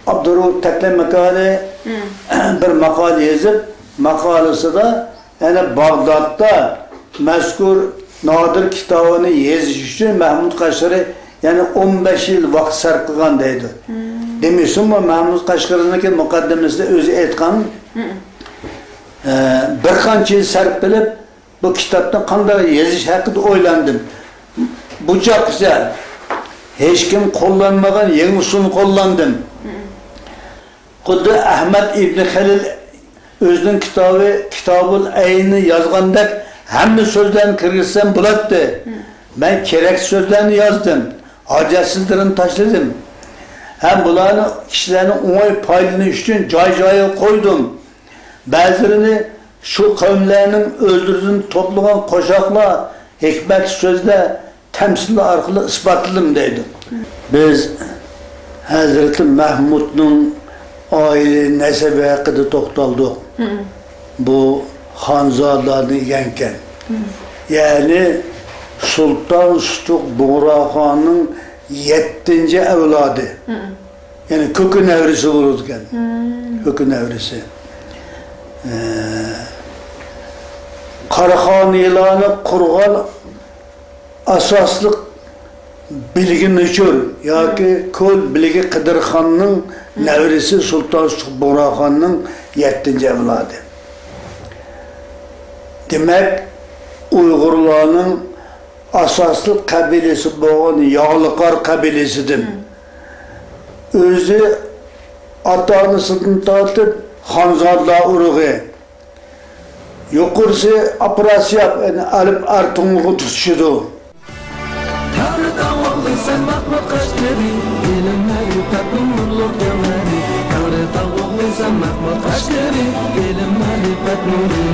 ئابدۇرائۇپ تەكلىماكانى بىر ماقالە يېزىپ، ماقالىسىدا يەنى باغدادتا مەزكۇر نادىر كىتابىنى يېزىش ئۈچۈن مەھمۇد قەشقىرى يەنە ئون بەش يىل ۋاقىت سەرپ قىلغان دەيدۇ. دېمىسىمۇ، مەھمۇد قەشقىرىنىڭكى مۇقەددىمىسىدە ئۆزى ئېيتقان، ئە، بىر قانچە يىل سەرپ قىلىپ، بۇ كىتابنى قانداق يېزىش ھەققىدە ئويلاندىم. بۇ چاغقىچە ھېچكىم قوللانمىغان يېڭى ئۇسۇلنى قوللاندىم. خۇددى ئەھمەد ئىبنى خەلىل ئۆزىنىڭ كىتابى كىتابۇل ئەيننى يازغاندەك، ھەممە سۆزلەرنى كىرگۈزسەم بولاتتى. مەن كېرەكسىز سۆزلەرنى يازدىم، ھاجەتسىزلىرىنى تاشلىدىم. ھەم بۇلارنى كىشىلەرنىڭ ئوڭاي پايدىلىنىشى ئۈچۈن جاي-جايىغا قويدۇم. بەزىلىرىنى شۇ قەۋملەرنىڭ ئۆزلىرىدىن توپلىغان قوشاقلار، ھېكمەتلىك سۆزلەر، تەمسىللار ئارقىلىق ئىسپاتلىدىم دەيدۇ. بىز ھەزرىتى مەھمۇدنىڭ ئائىلە نەسەبى ھەققىدە توختالدۇق. بۇ خانزادىلاردىن ئىكەنكەن. يەنى سۇلتان سۇتۇق بۇغراخاننىڭ يەتتىنچى ئەۋلادى. يەنى كۆكە نەۋرىسى بولىدىكەن. مم. كۆكە نەۋرىسى. ئە، قاراخانىيلارنى قۇرغان ئاساسلىق بىلگە نوچۇر ياكى كۆل بىلگە قىدىرخاننىڭ نەۋرىسى سۇلتان سۇتۇق بۇغراخاننىڭ يەتتىنچى ئەۋلادى. دېمەك، ئۇيغۇرلارنىڭ ئاساسلىق قەبىلىسى بولغان ياغلىقار قەبىلىسىدىن ئۆزى ئاتا-ئانىسىدىن تارتىپ خانزادىلار ئۇرۇقى، يۇقىرىسى ئاپراسىياپ، يەنى ئەلىپ ئەر تۇڭلۇقى تۇتىشىدۇ. تەڭرى تاغ ئوغلى سەن مەھمۇد قەشقىرى، ئىلىم مەرىپەتنىڭ نۇرلۇق دەۋەنى. تەڭرى تاغ ئوغلى سەن مەھمۇد قەشقىرى، ئىلىم مەرىپەت نۇرى.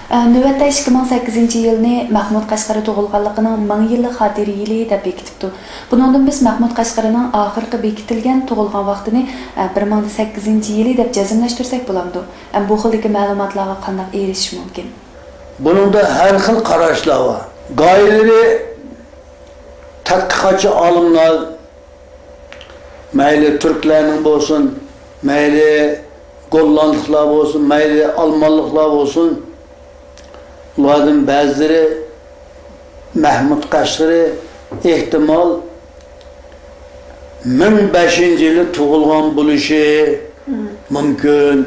ئە، نۆۋەتتە ئىككى مىڭ سەككىزىنچى يىلنى مەھمۇد قەشقىرى تۇغۇلغانلىقىنىڭ مىڭ يىللىق خاتىرە يىلى دەپ بېكىتىپتۇ. بۇنىڭدىن بىز مەھمۇد قەشقىرىنىڭ ئاخىرقى بېكىتىلگەن تۇغۇلغان ۋاقتىنى، ئە، بىر مىڭ سەككىزىنچى يىلى دەپ جەزملەشتۈرسەك بولامدۇ؟ ئە، بۇ خىلدىكى مەلۇماتلارغا قانداق ئېرىشىش مۇمكىن؟ بۇنىڭدا ھەر خىل قاراشلار بار. گاھىلىرى تەتقىقاتچى ئالىملار مەيلى تۈركلەرنىڭ بولسۇن، مەيلى گوللاندلىقلار بولسۇن، مەيلى ئالمانلىقلار بولسۇن، ئۇلاردىن بەزىلىرى مەھمۇد قەشقىرى ئېھتىمال مىڭ بەشىنچى يىلى تۇغۇلغان بولۇشى مۇمكىن.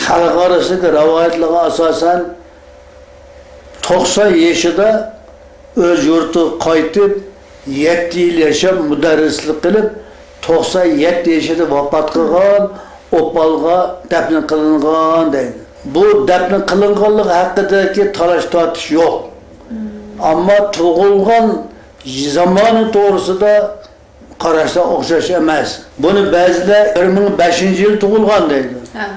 خەلق ئارىسىدىكى رىۋايەتلەرگە ئاساسەن، توقسان يېشىدا ئۆز يۇرتىغا قايتىپ، يەتتە يىل ياشاپ، مۇدەررىسلىك قىلىپ، توقسان يەتتە يېشىدا ۋاپات قىلغان، ئوپالغا دەپنە قىلىنغان دەيدۇ. بۇ دەپنە قىلىنغانلىقى ھەققىدىكى تالاش-تارتىش يوق. ئەمما تۇغۇلغان زامانى توغرىسىدا قاراشلار ئوخشاش ئەمەس. بۇنى بەزىلەر بىر مىڭ بەشىنچى يىل تۇغۇلغان دەيدۇ. ھە.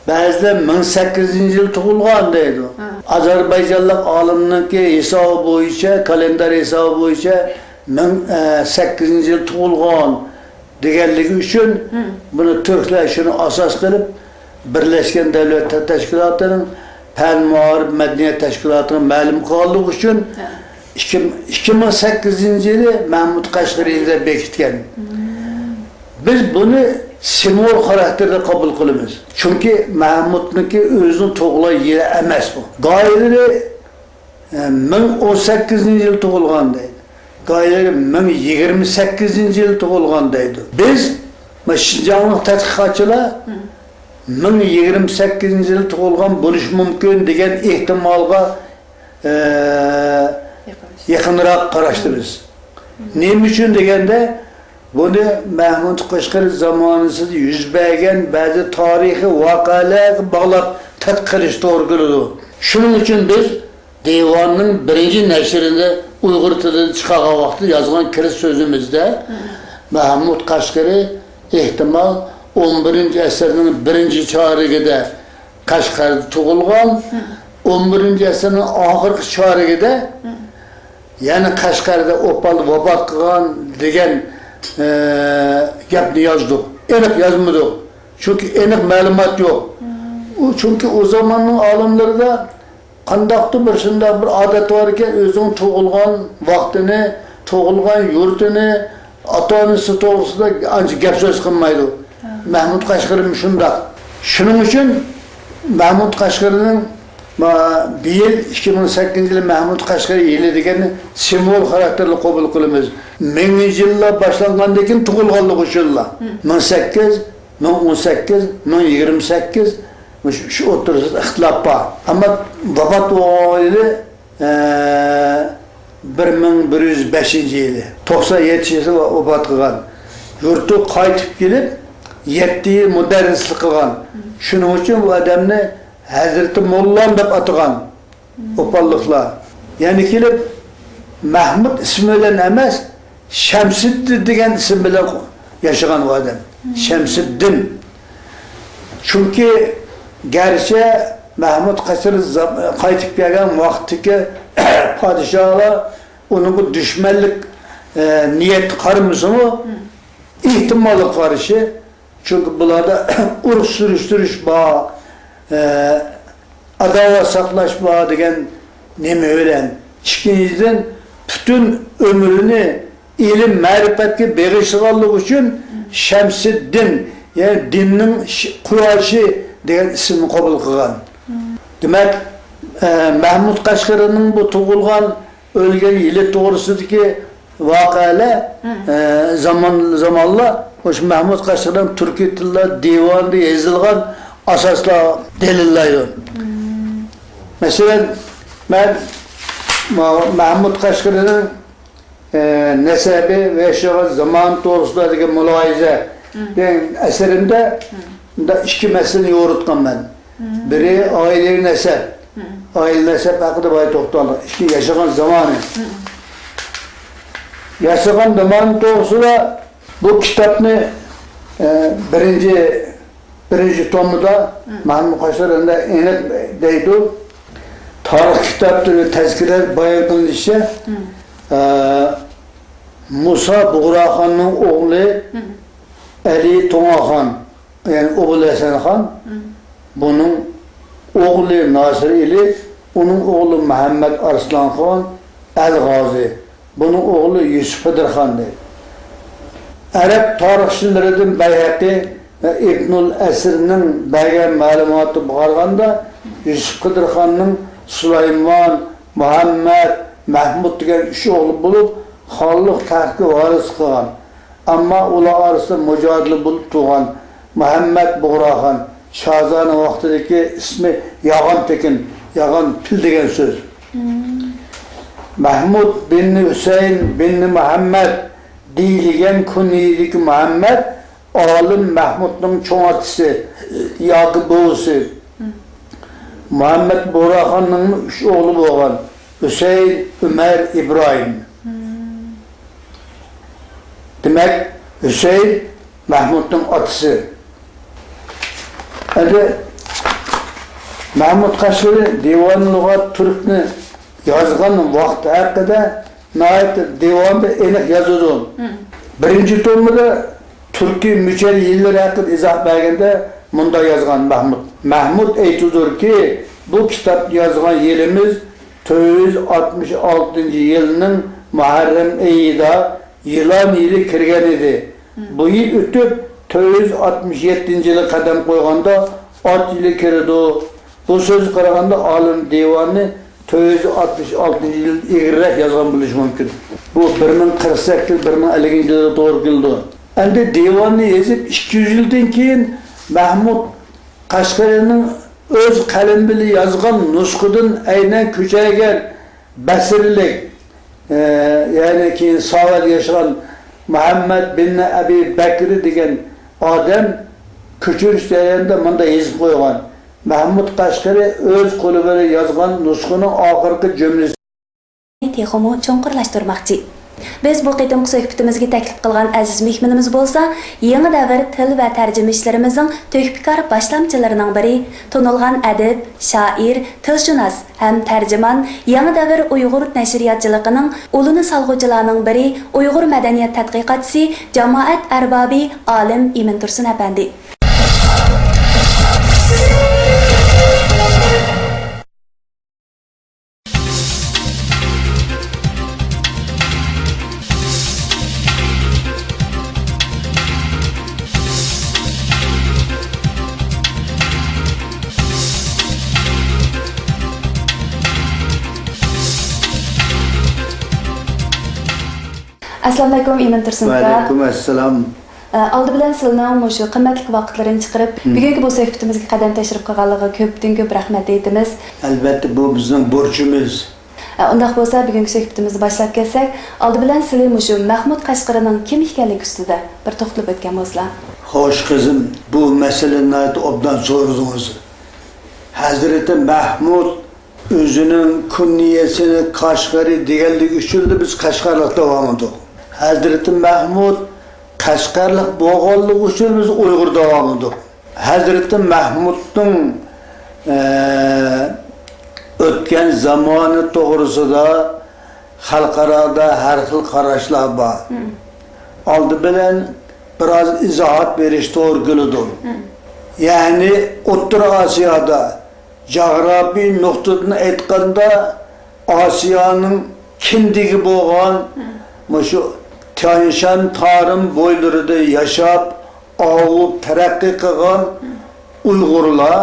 بەزىلەر مىڭ سەككىزىنچى يىل تۇغۇلغان دەيدۇ. ھە. ئازەربايجانلىق ئالىمنىڭكى ھېسابى بويىچە، كالېندار ھېسابى بويىچە مىڭ، ئە، سەككىزىنچى يىل تۇغۇلغان دېگەنلىكى ئۈچۈن، ھە، بۇنى تۈركلەر شۇنى ئاساس قىلىپ، بىرلەشكەن دۆلەتلەر تەشكىلاتىنىڭ پەن، مائارىپ، مەدەنىيەت تەشكىلاتىغا مەلۇم قىلغانلىقى ئۈچۈن، ھە، ئىككى، ئىككى مىڭ سەككىزىنچى يىلى مەھمۇد قەشقىرى يىلى دەپ بېكىتكەن. بىز بۇنى سىمۋول خاراكتېرىدە قوبۇل قىلىمىز. چۈنكى مەھمۇدنىڭكى ئۆزىنىڭ تۇغۇلغان يىلى ئەمەس بۇ. گاھىلىرى، ئە، مىڭ ئون سەككىزىنچى يىل تۇغۇلغان دەيدۇ. گاھىلىرى مىڭ يىگىرمە سەككىزىنچى يىل تۇغۇلغان دەيدۇ. بىز، مانا شىنجاڭلىق تەتقىقاتچىلار مىڭ يىگىرمە سەككىزىنچى يىل تۇغۇلغان بولۇشى مۇمكىن دېگەن ئېھتىمالغا، ئە، يېقىنراق قاراشتىمىز. نېمە ئۈچۈن دېگەندە، بۇنى مەھمۇد قەشقىرى زامانىسىدا يۈز بەرگەن بەزى تارىخىي ۋەقەلەرگە باغلاپ تەتقىق قىلىش توغرا كېلىدۇ. شۇنىڭ ئۈچۈن بىز دىۋاننىڭ بىرىنچى نەشرىنى ئۇيغۇر تىلىدا چىقارغان ۋاقتىدا يازغان كىرىش سۆزىمىزدە، مەھمۇد قەشقىرى ئېھتىمال ئون بىرىنچى ئەسىرنىڭ بىرىنچى چارىكىدە قەشقەردە تۇغۇلغان، ئون بىرىنچى ئەسىرنىڭ ئاخىرقى چارىكىدە يەنە قەشقەردە ئوپال ۋاپات قىلغان دېگەن، ئە، گەپنى يازدۇق. ئېنىق يازمىدۇق. چۈنكى ئېنىق مەلۇمات يوق. ئۇ، چۈنكى ئۇ زاماننىڭ ئالىملىرىدا قانداقتۇر بىر شۇنداق بىر ئادەت بار ئىكەن، ئۆزىنىڭ تۇغۇلغان ۋاقتىنى، تۇغۇلغان يۇرتىنى، ئاتا-ئانىسى توغرىسىدا ئانچە گەپ-سۆز قىلمايدۇ. ھە. مەھمۇد قەشقىرىمۇ شۇنداق. شۇنىڭ ئۈچۈن مەھمۇد قەشقىرىنىڭ، ما، بىيىل ئىككى مىڭ سەككىزىنچى يىلى مەھمۇد قەشقىرى يىلى دېگەننى سىمۋول خاراكتېرلىك قوبۇل قىلىمىز. مىڭىنچى يىللار باشلانغاندىن كېيىن تۇغۇلغانلىقى شۇ يىللار. ھە. مىڭ سەككىز، مىڭ ئون سەككىز، مىڭ يىگىرمە سەككىز، مۇشۇ، شۇ ئوتتۇرىسىدا ئىختىلاپ بار. ئەمما ۋاپات بولغان يىلى، ئە، بىر مىڭ بىر يۈز بەشىنچى يىلى، توقسان يەتتە يېشىدا ۋاپات قىلغان. يۇرتىغا قايتىپ كېلىپ، يەتتە يىل مۇدەررىسلىك قىلغان. شۇنىڭ ئۈچۈن بۇ ئادەمنى ھەزرىتى موللام دەپ ئاتىغان ئوپاللىقلار. يەنە كېلىپ، مەھمۇد ئىسمى بىلەن ئەمەس، شەمسىددىن دېگەن ئىسىم بىلەن ياشىغان ئۇ ئادەم. شەمسىددىن. چۈنكى گەرچە مەھمۇد قەشقىرى زا-، قايتىپ كەلگەن ۋاقىتتىكى پادىشاھلار ئۇنىڭغا دۈشمەنلىك، ئە، نىيەتتە قارىمىسىمۇ، ئېھتىماللىق قارىشى، چۈنكى بۇلاردا ئۇرۇق سۈرۈشتۈرۈش بار، ئە، ئاداۋەت ساقلاش بار دېگەن نېمە بىلەن؟ ئىككىنچىدىن، پۈتۈن ئۆمرىنى ئىلىم-مەرىپەتكە بېغىشلىغانلىقى ئۈچۈن شەمسىددىن، يەنى دىننىڭ ش-، قۇياشى دېگەن ئىسىمنى قوبۇل قىلغان. دېمەك، ئە، مەھمۇد قەشقىرىنىڭ بۇ تۇغۇلغان، ئۆلگەن يىلى توغرىسىدىكى ۋەقەلەر، ئە، زامان، زامانلار مۇشۇ مەھمۇد قەشقىرىنىڭ تۈركىي تىلدا دىۋانىدا يېزىلغان ئاساسلار دەلىللەيدۇ. مەسىلەن، مەن مە-، مەھمۇد قەشقىرىنىڭ، ئە، نەسەبى ۋە ياشىغان زامانى توغرىسىدا دېگەن مۇلاھىزە دېگەن ئەسىرىمدە مۇنداق ئىككى مەسىلىنى يورۇتقانمەن. بىرى ئائىلىۋى نەسەب. ئائىلە نەسەب ھەققىدە بايا توختالدۇق. ئىككى ياشىغان زامانى. ياشىغان زامانى توغرىسىدا بۇ كىتابنى، ئە، بىرىنچى، بىرىنچى تومىدا مەھمۇد قەشقىرى ئېنىق دەيدۇ. تارىخ كىتابلىرى تەزكىرە بايان قىلىنىشىچە، ئە، مۇسا بۇغراخاننىڭ ئوغلى ئەلى توڭاخان، يەنى ئوبۇل ھەسەن خان، بۇنىڭ ئوغلى ناسىر ئېلى، ئۇنىڭ ئوغلى مۇھەممەد ئارسلانخان ئەل غازى، بۇنىڭ ئوغلى يۈسۈپ خىدىر خان دەيدۇ. ئەرەب تارىخچىلىرىدىن بەيھەقى ۋە ئىبنۇل ئەسىرنىڭ بەرگەن مەلۇماتىغا قارىغاندا، يۈسۈپ خىدىر خاننىڭ سۇلايمان، مۇھەممەد، مەھمۇد دېگەن ئۈچ ئوغلى بولۇپ، خانلىق تەختكە ۋارىسلىق قىلغان. ئەمما ئۇلار ئارىسىدا مۇجادىلە بولۇپ تۇرغان مۇھەممەد بۇغراخان، شاھزادە ۋاقتىدىكى ئىسمى ياغان تېكىن، ياغان پىل دېگەن سۆز. مەھمۇد بىن ھۈسەيىن بىن مۇھەممەد دېيىلگەن كۇنيىدىكى مۇھەممەد ئالىم مەھمۇدنىڭ چوڭ ئاتىسى ياكى بوۋىسى. مۇھەممەد بۇغراخاننىڭمۇ ئۈچ ئوغلى بولغان، ھۈسەيىن، ئۆمەر، ئىبراھىم. دېمەك، ھۈسەيىن مەھمۇدنىڭ ئاتىسى. ئەمدى مەھمۇد قەشقىرى دىۋان لۇغات تۈركنى يازغان ۋاقتى ھەققىدە ناھايىتى دىۋاندا ئېنىق يازىدۇ. بىرىنچى تومىدا تۈركىي مۈچەر يىللىرى ھەققىدە ئىزاھ بەرگەندە مۇنداق يازغان مەھمۇد. مەھمۇد ئېيتىدۇكى، بۇ كىتابنى يازغان يىلىمىز تۆت يۈز ئاتمىش ئالتىنچى يىلنىڭ مۇھەررەم ئېيىدا يىلان يىلى كىرگەن ئىدى. بۇ يىل ئۆتۈپ، تۆت يۈز ئاتمىش يەتتىنچى يىلى قەدەم قويغاندا ئات يىلى كىرىدۇ. بۇ سۆزگە قارىغاندا، ئالىم دىۋانى تۆت يۈز ئاتمىش ئالتىنچى يىل ئىلگىرىرەك يازغان بولۇشى مۇمكىن. بۇ بىر مىڭ قىرىق سەككىز، بىر مىڭ ئەللىكىنچى يىلدا توغرا كېلىدۇ. ئەمدى دىۋاننى يېزىپ ئىككى يۈز يىلدىن كېيىن مەھمۇد قەشقىرىنىڭ ئۆز قەلىمى بىلەن يازغان نۇسخىدىن ئەينەن كۆچۈرگەن بەسرىلىك، ئە، يەنى كېيىن ساۋەدە ياشىغان مۇھەممەد بىن ئەبى بەكرى دېگەن ئادەم كۆچۈرۈش جەريانىدا مۇنداق يېزىپ قويغان: مەھمۇد قەشقىرى ئۆز قولى بىلەن يازغان نۇسخىنىڭ ئاخىرقى جۈملىسى. تېخىمۇ چوڭقۇرلاشتۇرماقچى. بىز بۇ قېتىمقى سۆھبىتىمىزگە تەكلىپ قىلغان ئەزىز مېھمىنىمىز بولسا، يېڭى دەۋر تىل ۋە تەرجىمە ئىشلىرىمىزنىڭ تۆھپىكار باشلامچىلىرىنىڭ بىرى، تونۇلغان ئەدىب، شائىر، تىلشۇناس ھەم تەرجىمان، يېڭى دەۋر ئۇيغۇر نەشرىياتچىلىقىنىڭ ئۇلىنى سالغۇچىلارنىڭ بىرى، ئۇيغۇر مەدەنىيەت تەتقىقاتچىسى، جامائەت ئەربابى، ئالىم ئىمىن تۇرسۇن ئەپەندى. ئەسسالامۇئەلەيكۇم، ئىمىن تۇرسۇن ئاكا. ۋەئەلەيكۇم ئەسسالام. ئە، ئالدى بىلەن سىلىنىڭ مۇشۇ قىممەتلىك ۋاقىتلىرىنى چىقىرىپ، مم. بۈگۈنكى بۇ سۆھبىتىمىزگە قەدەم تەشرىپ قىلغانلىقىغا كۆپتىن كۆپ رەھمەت ئېيتىمىز. ئەلۋەتتە، بۇ بىزنىڭ بۇرچىمىز. ئە، ئۇنداق بولسا، بۈگۈنكى سۆھبىتىمىزنى باشلاپ كەتسەك، ئالدى بىلەن سىلى مۇشۇ مەھمۇد قەشقىرىنىڭ كىم ئىكەنلىكى ئۈستىدە بىر توختىلىپ ئۆتكەن بولسىلا. خوش، قىزىم، بۇ مەسىلىنى ناھايىتى ئوبدان سورىدىڭىز. ھەزرىتى مەھمۇد ئۆزىنىڭ كۇنيەسىنى قەشقەرى دېگەنلىكى ئۈچۈنلا بىز قەشقەرلىق دەۋالمىدۇق. ھەزرىتى مەھمۇد قەشقەرلىق بولغانلىقى ئۈچۈن بىز ئۇيغۇر دەۋالمىدۇق. ھەزرىتى مەھمۇدنىڭ، ئە، ئۆتكەن زامانى توغرىسىدا خەلقئارادا ھەر خىل قاراشلار بار. مم. ئالدى بىلەن بىراز ئىزاھات بېرىش توغرا كېلىدۇ. مم. يەنى ئوتتۇرا ئاسىيادا، جاغراپىي نۇقتىدىن ئېيتقاندا، ئاسىيانىڭ كىندىكى بولغان مۇشۇ تيانشان تارىم بويلىرىدا ياشاپ، ئاۋۇپ تەرەققىي قىلغان ئۇيغۇرلار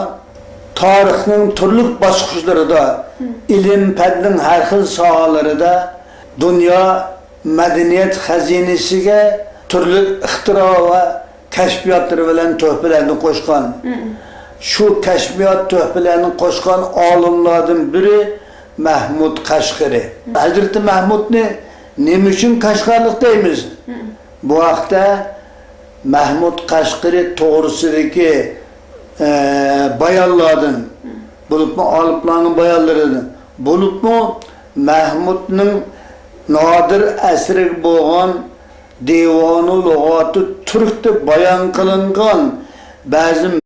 تارىخنىڭ تۈرلۈك باسقۇچلىرىدا ئىلىم-پەننىڭ ھەر خىل ساھەلىرىدە دۇنيا مەدەنىيەت خەزىنىسىگە تۈرلۈك ئىختىرا ۋە كەشپىياتلىرى بىلەن تۆھپىلەرنى قوشقان. شۇ كەشپىيات تۆھپىلەرنى قوشقان ئالىملاردىن بىرى مەھمۇد قەشقىرى. ھەزرىتى مەھمۇدنى نېمە ئۈچۈن قەشقەرلىق دەيمىز؟ بۇ ھەقتە مەھمۇد قەشقىرى توغرىسىدىكى، ئە، بايانلاردىن، بولۇپمۇ ئالىپلارنىڭ بايانلىرىدىن، بولۇپمۇ مەھمۇدنىڭ نادىر ئەسىرىگە بولغان دىۋانۇ لۇغاتۇ تۈركتە بايان قىلىنغان بەزى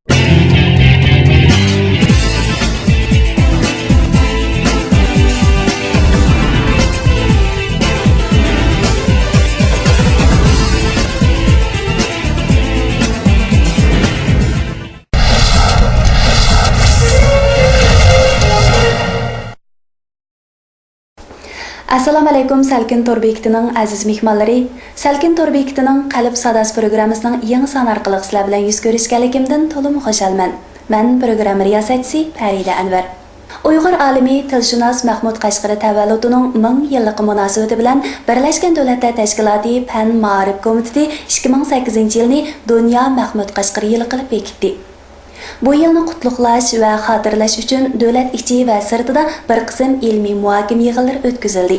ئەسسالامۇئەلەيكۇم، سەلكىن تور بېكىتىنىڭ ئەزىز مېھمانلىرى. سەلكىن تور بېكىتىنىڭ قەلب ساداسى پروگراممىسىنىڭ يېڭى سانى ئارقىلىق سىلەر بىلەن يۈز كۆرۈشكەنلىكىمدىن تولىمۇ خۇشالمەن. مەن پروگرامما رىياسەتچىسى پەرىدە ئەنۋەر. ئۇيغۇر ئالىمى، تىلشۇناس مەھمۇد قەشقىرى تەۋەللۇتىنىڭ مىڭ يىللىقى مۇناسىۋىتى بىلەن بىرلەشكەن دۆلەتلەر تەشكىلاتى پەن مائارىپ كومىتېتى ئىككى مىڭ سەككىزىنچى يىلنى دۇنيا مەھمۇد قەشقىرى يىلى قىلىپ بېكىتتى. بۇ يىلنى قۇتلۇقلاش ۋە خاتىرىلەش ئۈچۈن دۆلەت ئىچى ۋە سىرتىدا بىر قىسىم ئىلمىي مۇھاكىمە يىغىنلىرى ئۆتكۈزۈلدى.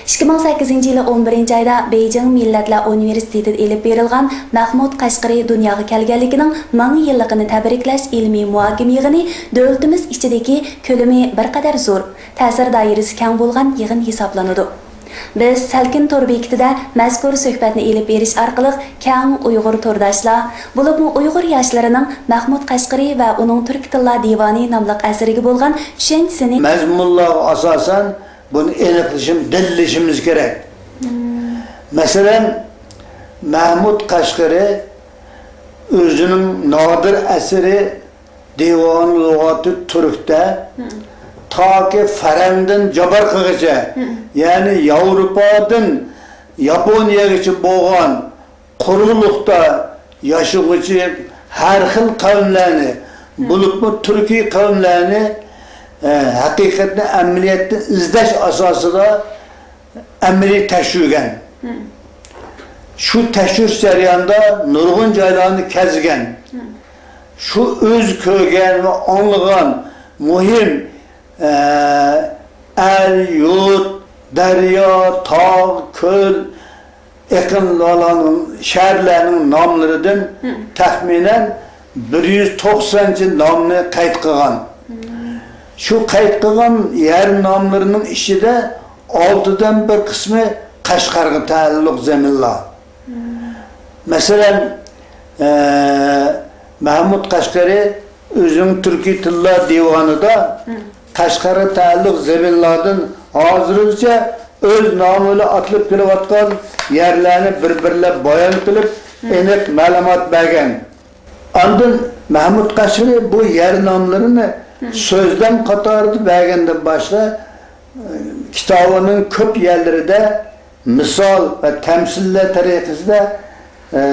ئىككى مىڭ سەككىزىنچى يىلى ئون بىرىنچى ئايدا بېيجىڭ مىللەتلەر ئۇنىۋېرسىتېتىدا ئېلىپ بېرىلغان مەھمۇد قەشقىرى دۇنياغا كەلگەنلىكىنىڭ مىڭ يىللىقىنى تەبرىكلەش ئىلمىي مۇھاكىمە يىغىنى دۆلىتىمىز ئىچىدىكى كۆلىمى بىر قەدەر زور، تەسىر دائىرىسى كەڭ بولغان يىغىن ھېسابلىنىدۇ. بىز سەلكىن تور بېكىتىدە مەزكۇر سۆھبەتنى ئېلىپ بېرىش ئارقىلىق كەڭ ئۇيغۇر تورداشلار، بولۇپمۇ ئۇيغۇر ياشلىرىنىڭ مەھمۇد قەشقىرى ۋە ئۇنىڭ تۈركىي تىللار دىۋانى ناملىق ئەسىرىگە بولغان چۈشەنچىسىنى، مەزمۇنلارغا ئاساسەن بۇنى ئېنىقلىشىم-، دەلىللىشىمىز كېرەك. مەسىلەن، مەھمۇد قەشقىرى ئۆزىنىڭ نادىر ئەسىرى دىۋان لۇغاتى تۈركتە تاكى فەرەندىن جابارقىغىچە، يەنى ياۋروپادىن ياپونىيەگىچە بولغان قۇرۇقلۇقتا ياشىغۇچى ھەر خىل قەۋملەرنى، بولۇپمۇ تۈركىي قەۋملەرنى، ئە، ھەقىقەتنى ئەمەلىيەتتە ئىزدەش ئاساسىدا ئەمەلىي تەكشۈرگەن. شۇ تەكشۈرۈش جەريانىدا نۇرغۇن جايلارنى كەزگەن. شۇ ئۆزى كۆرگەن ۋە ئاڭلىغان مۇھىم، ئە، ئەل، يۇرت، دەريا، تاغ، كۆل، ئېقىنلارنىڭ، شەھەرلەرنىڭ ناملىرىدىن تەخمىنەن بىر يۈز توقسانچە نامنى قەيت قىلغان. شۇ قەيت قىلغان يەر ناملىرىنىڭ ئىچىدە ئالتىدىن بىر قىسمى قەشقەرگە تەئەللۇق زېمىنلار. مەسىلەن، ئە، مەھمۇد قەشقەرى ئۆزىنىڭ تۈركىي تىللار دىۋانىدا قەشقەرگە تەئەللۇق زېمىنلاردىن ھازىرغىچە ئۆز نامى بىلەن ئاتىلىپ كېلىۋاتقان يەرلەرنى بىر-بىرلەپ بايان قىلىپ، ئېنىق مەلۇمات بەرگەن. ئاندىن مەھمۇد قەشقىرى بۇ يەر ناملىرىنى سۆزلەم قاتارىدا بەرگەندىن باشقا، ئە، كىتابىنىڭ كۆپ يەرلىرىدە مىسال ۋە تەمسىللەر تەرىقىسىدە، ئە،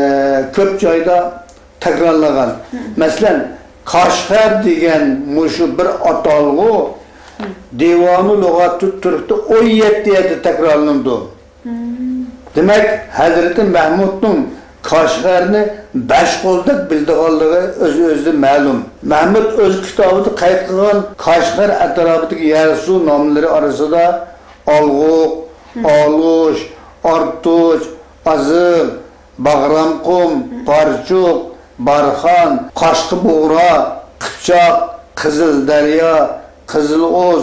كۆپ جايدا تەكرارلىغان. مەسىلەن، قەشقەر دېگەن مۇشۇ بىر ئاتالغۇ دىۋانۇ لۇغاتۇت تۈركتە ئون يەتتە يەردە تەكرارلىنىدۇ. دېمەك، ھەزرىتى مەھمۇدنىڭ قەشقەرنى بەش قولدەك بىلىدىغانلىقى ئۆز-ئۆزىدىن مەلۇم. مەھمۇد ئۆز كىتابىدا قەيت قىلغان قەشقەر ئەتراپىدىكى يەر-سۇ ناملىرى ئارىسىدا ئالغۇق، ئالۇش، ئارتۇچ، ئازىغ، باغرامقۇم، بارچۇق، بارخان، قاشقى بۇغرا، قىپچاق، قىزىل دەريا، قىزىل ئۇز،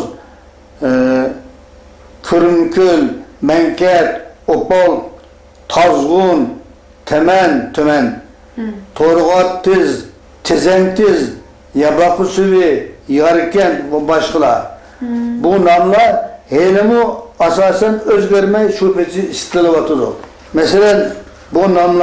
ئى، كۈرۈمكۈل، مەنكەت، ئوپال، تازغۇن، تەمەن، تۈمەن، تورغات تىز، تېزەنتىز، ياباققا سۈۋى، ياركەنت ۋە باشقىلار. بۇ ناملار ھېلىمۇ ئاساسەن ئۆزگەرمەي شۇ پېتى ئىشلىتىلىۋاتىدۇ. مەسىلەن، بۇ ناملار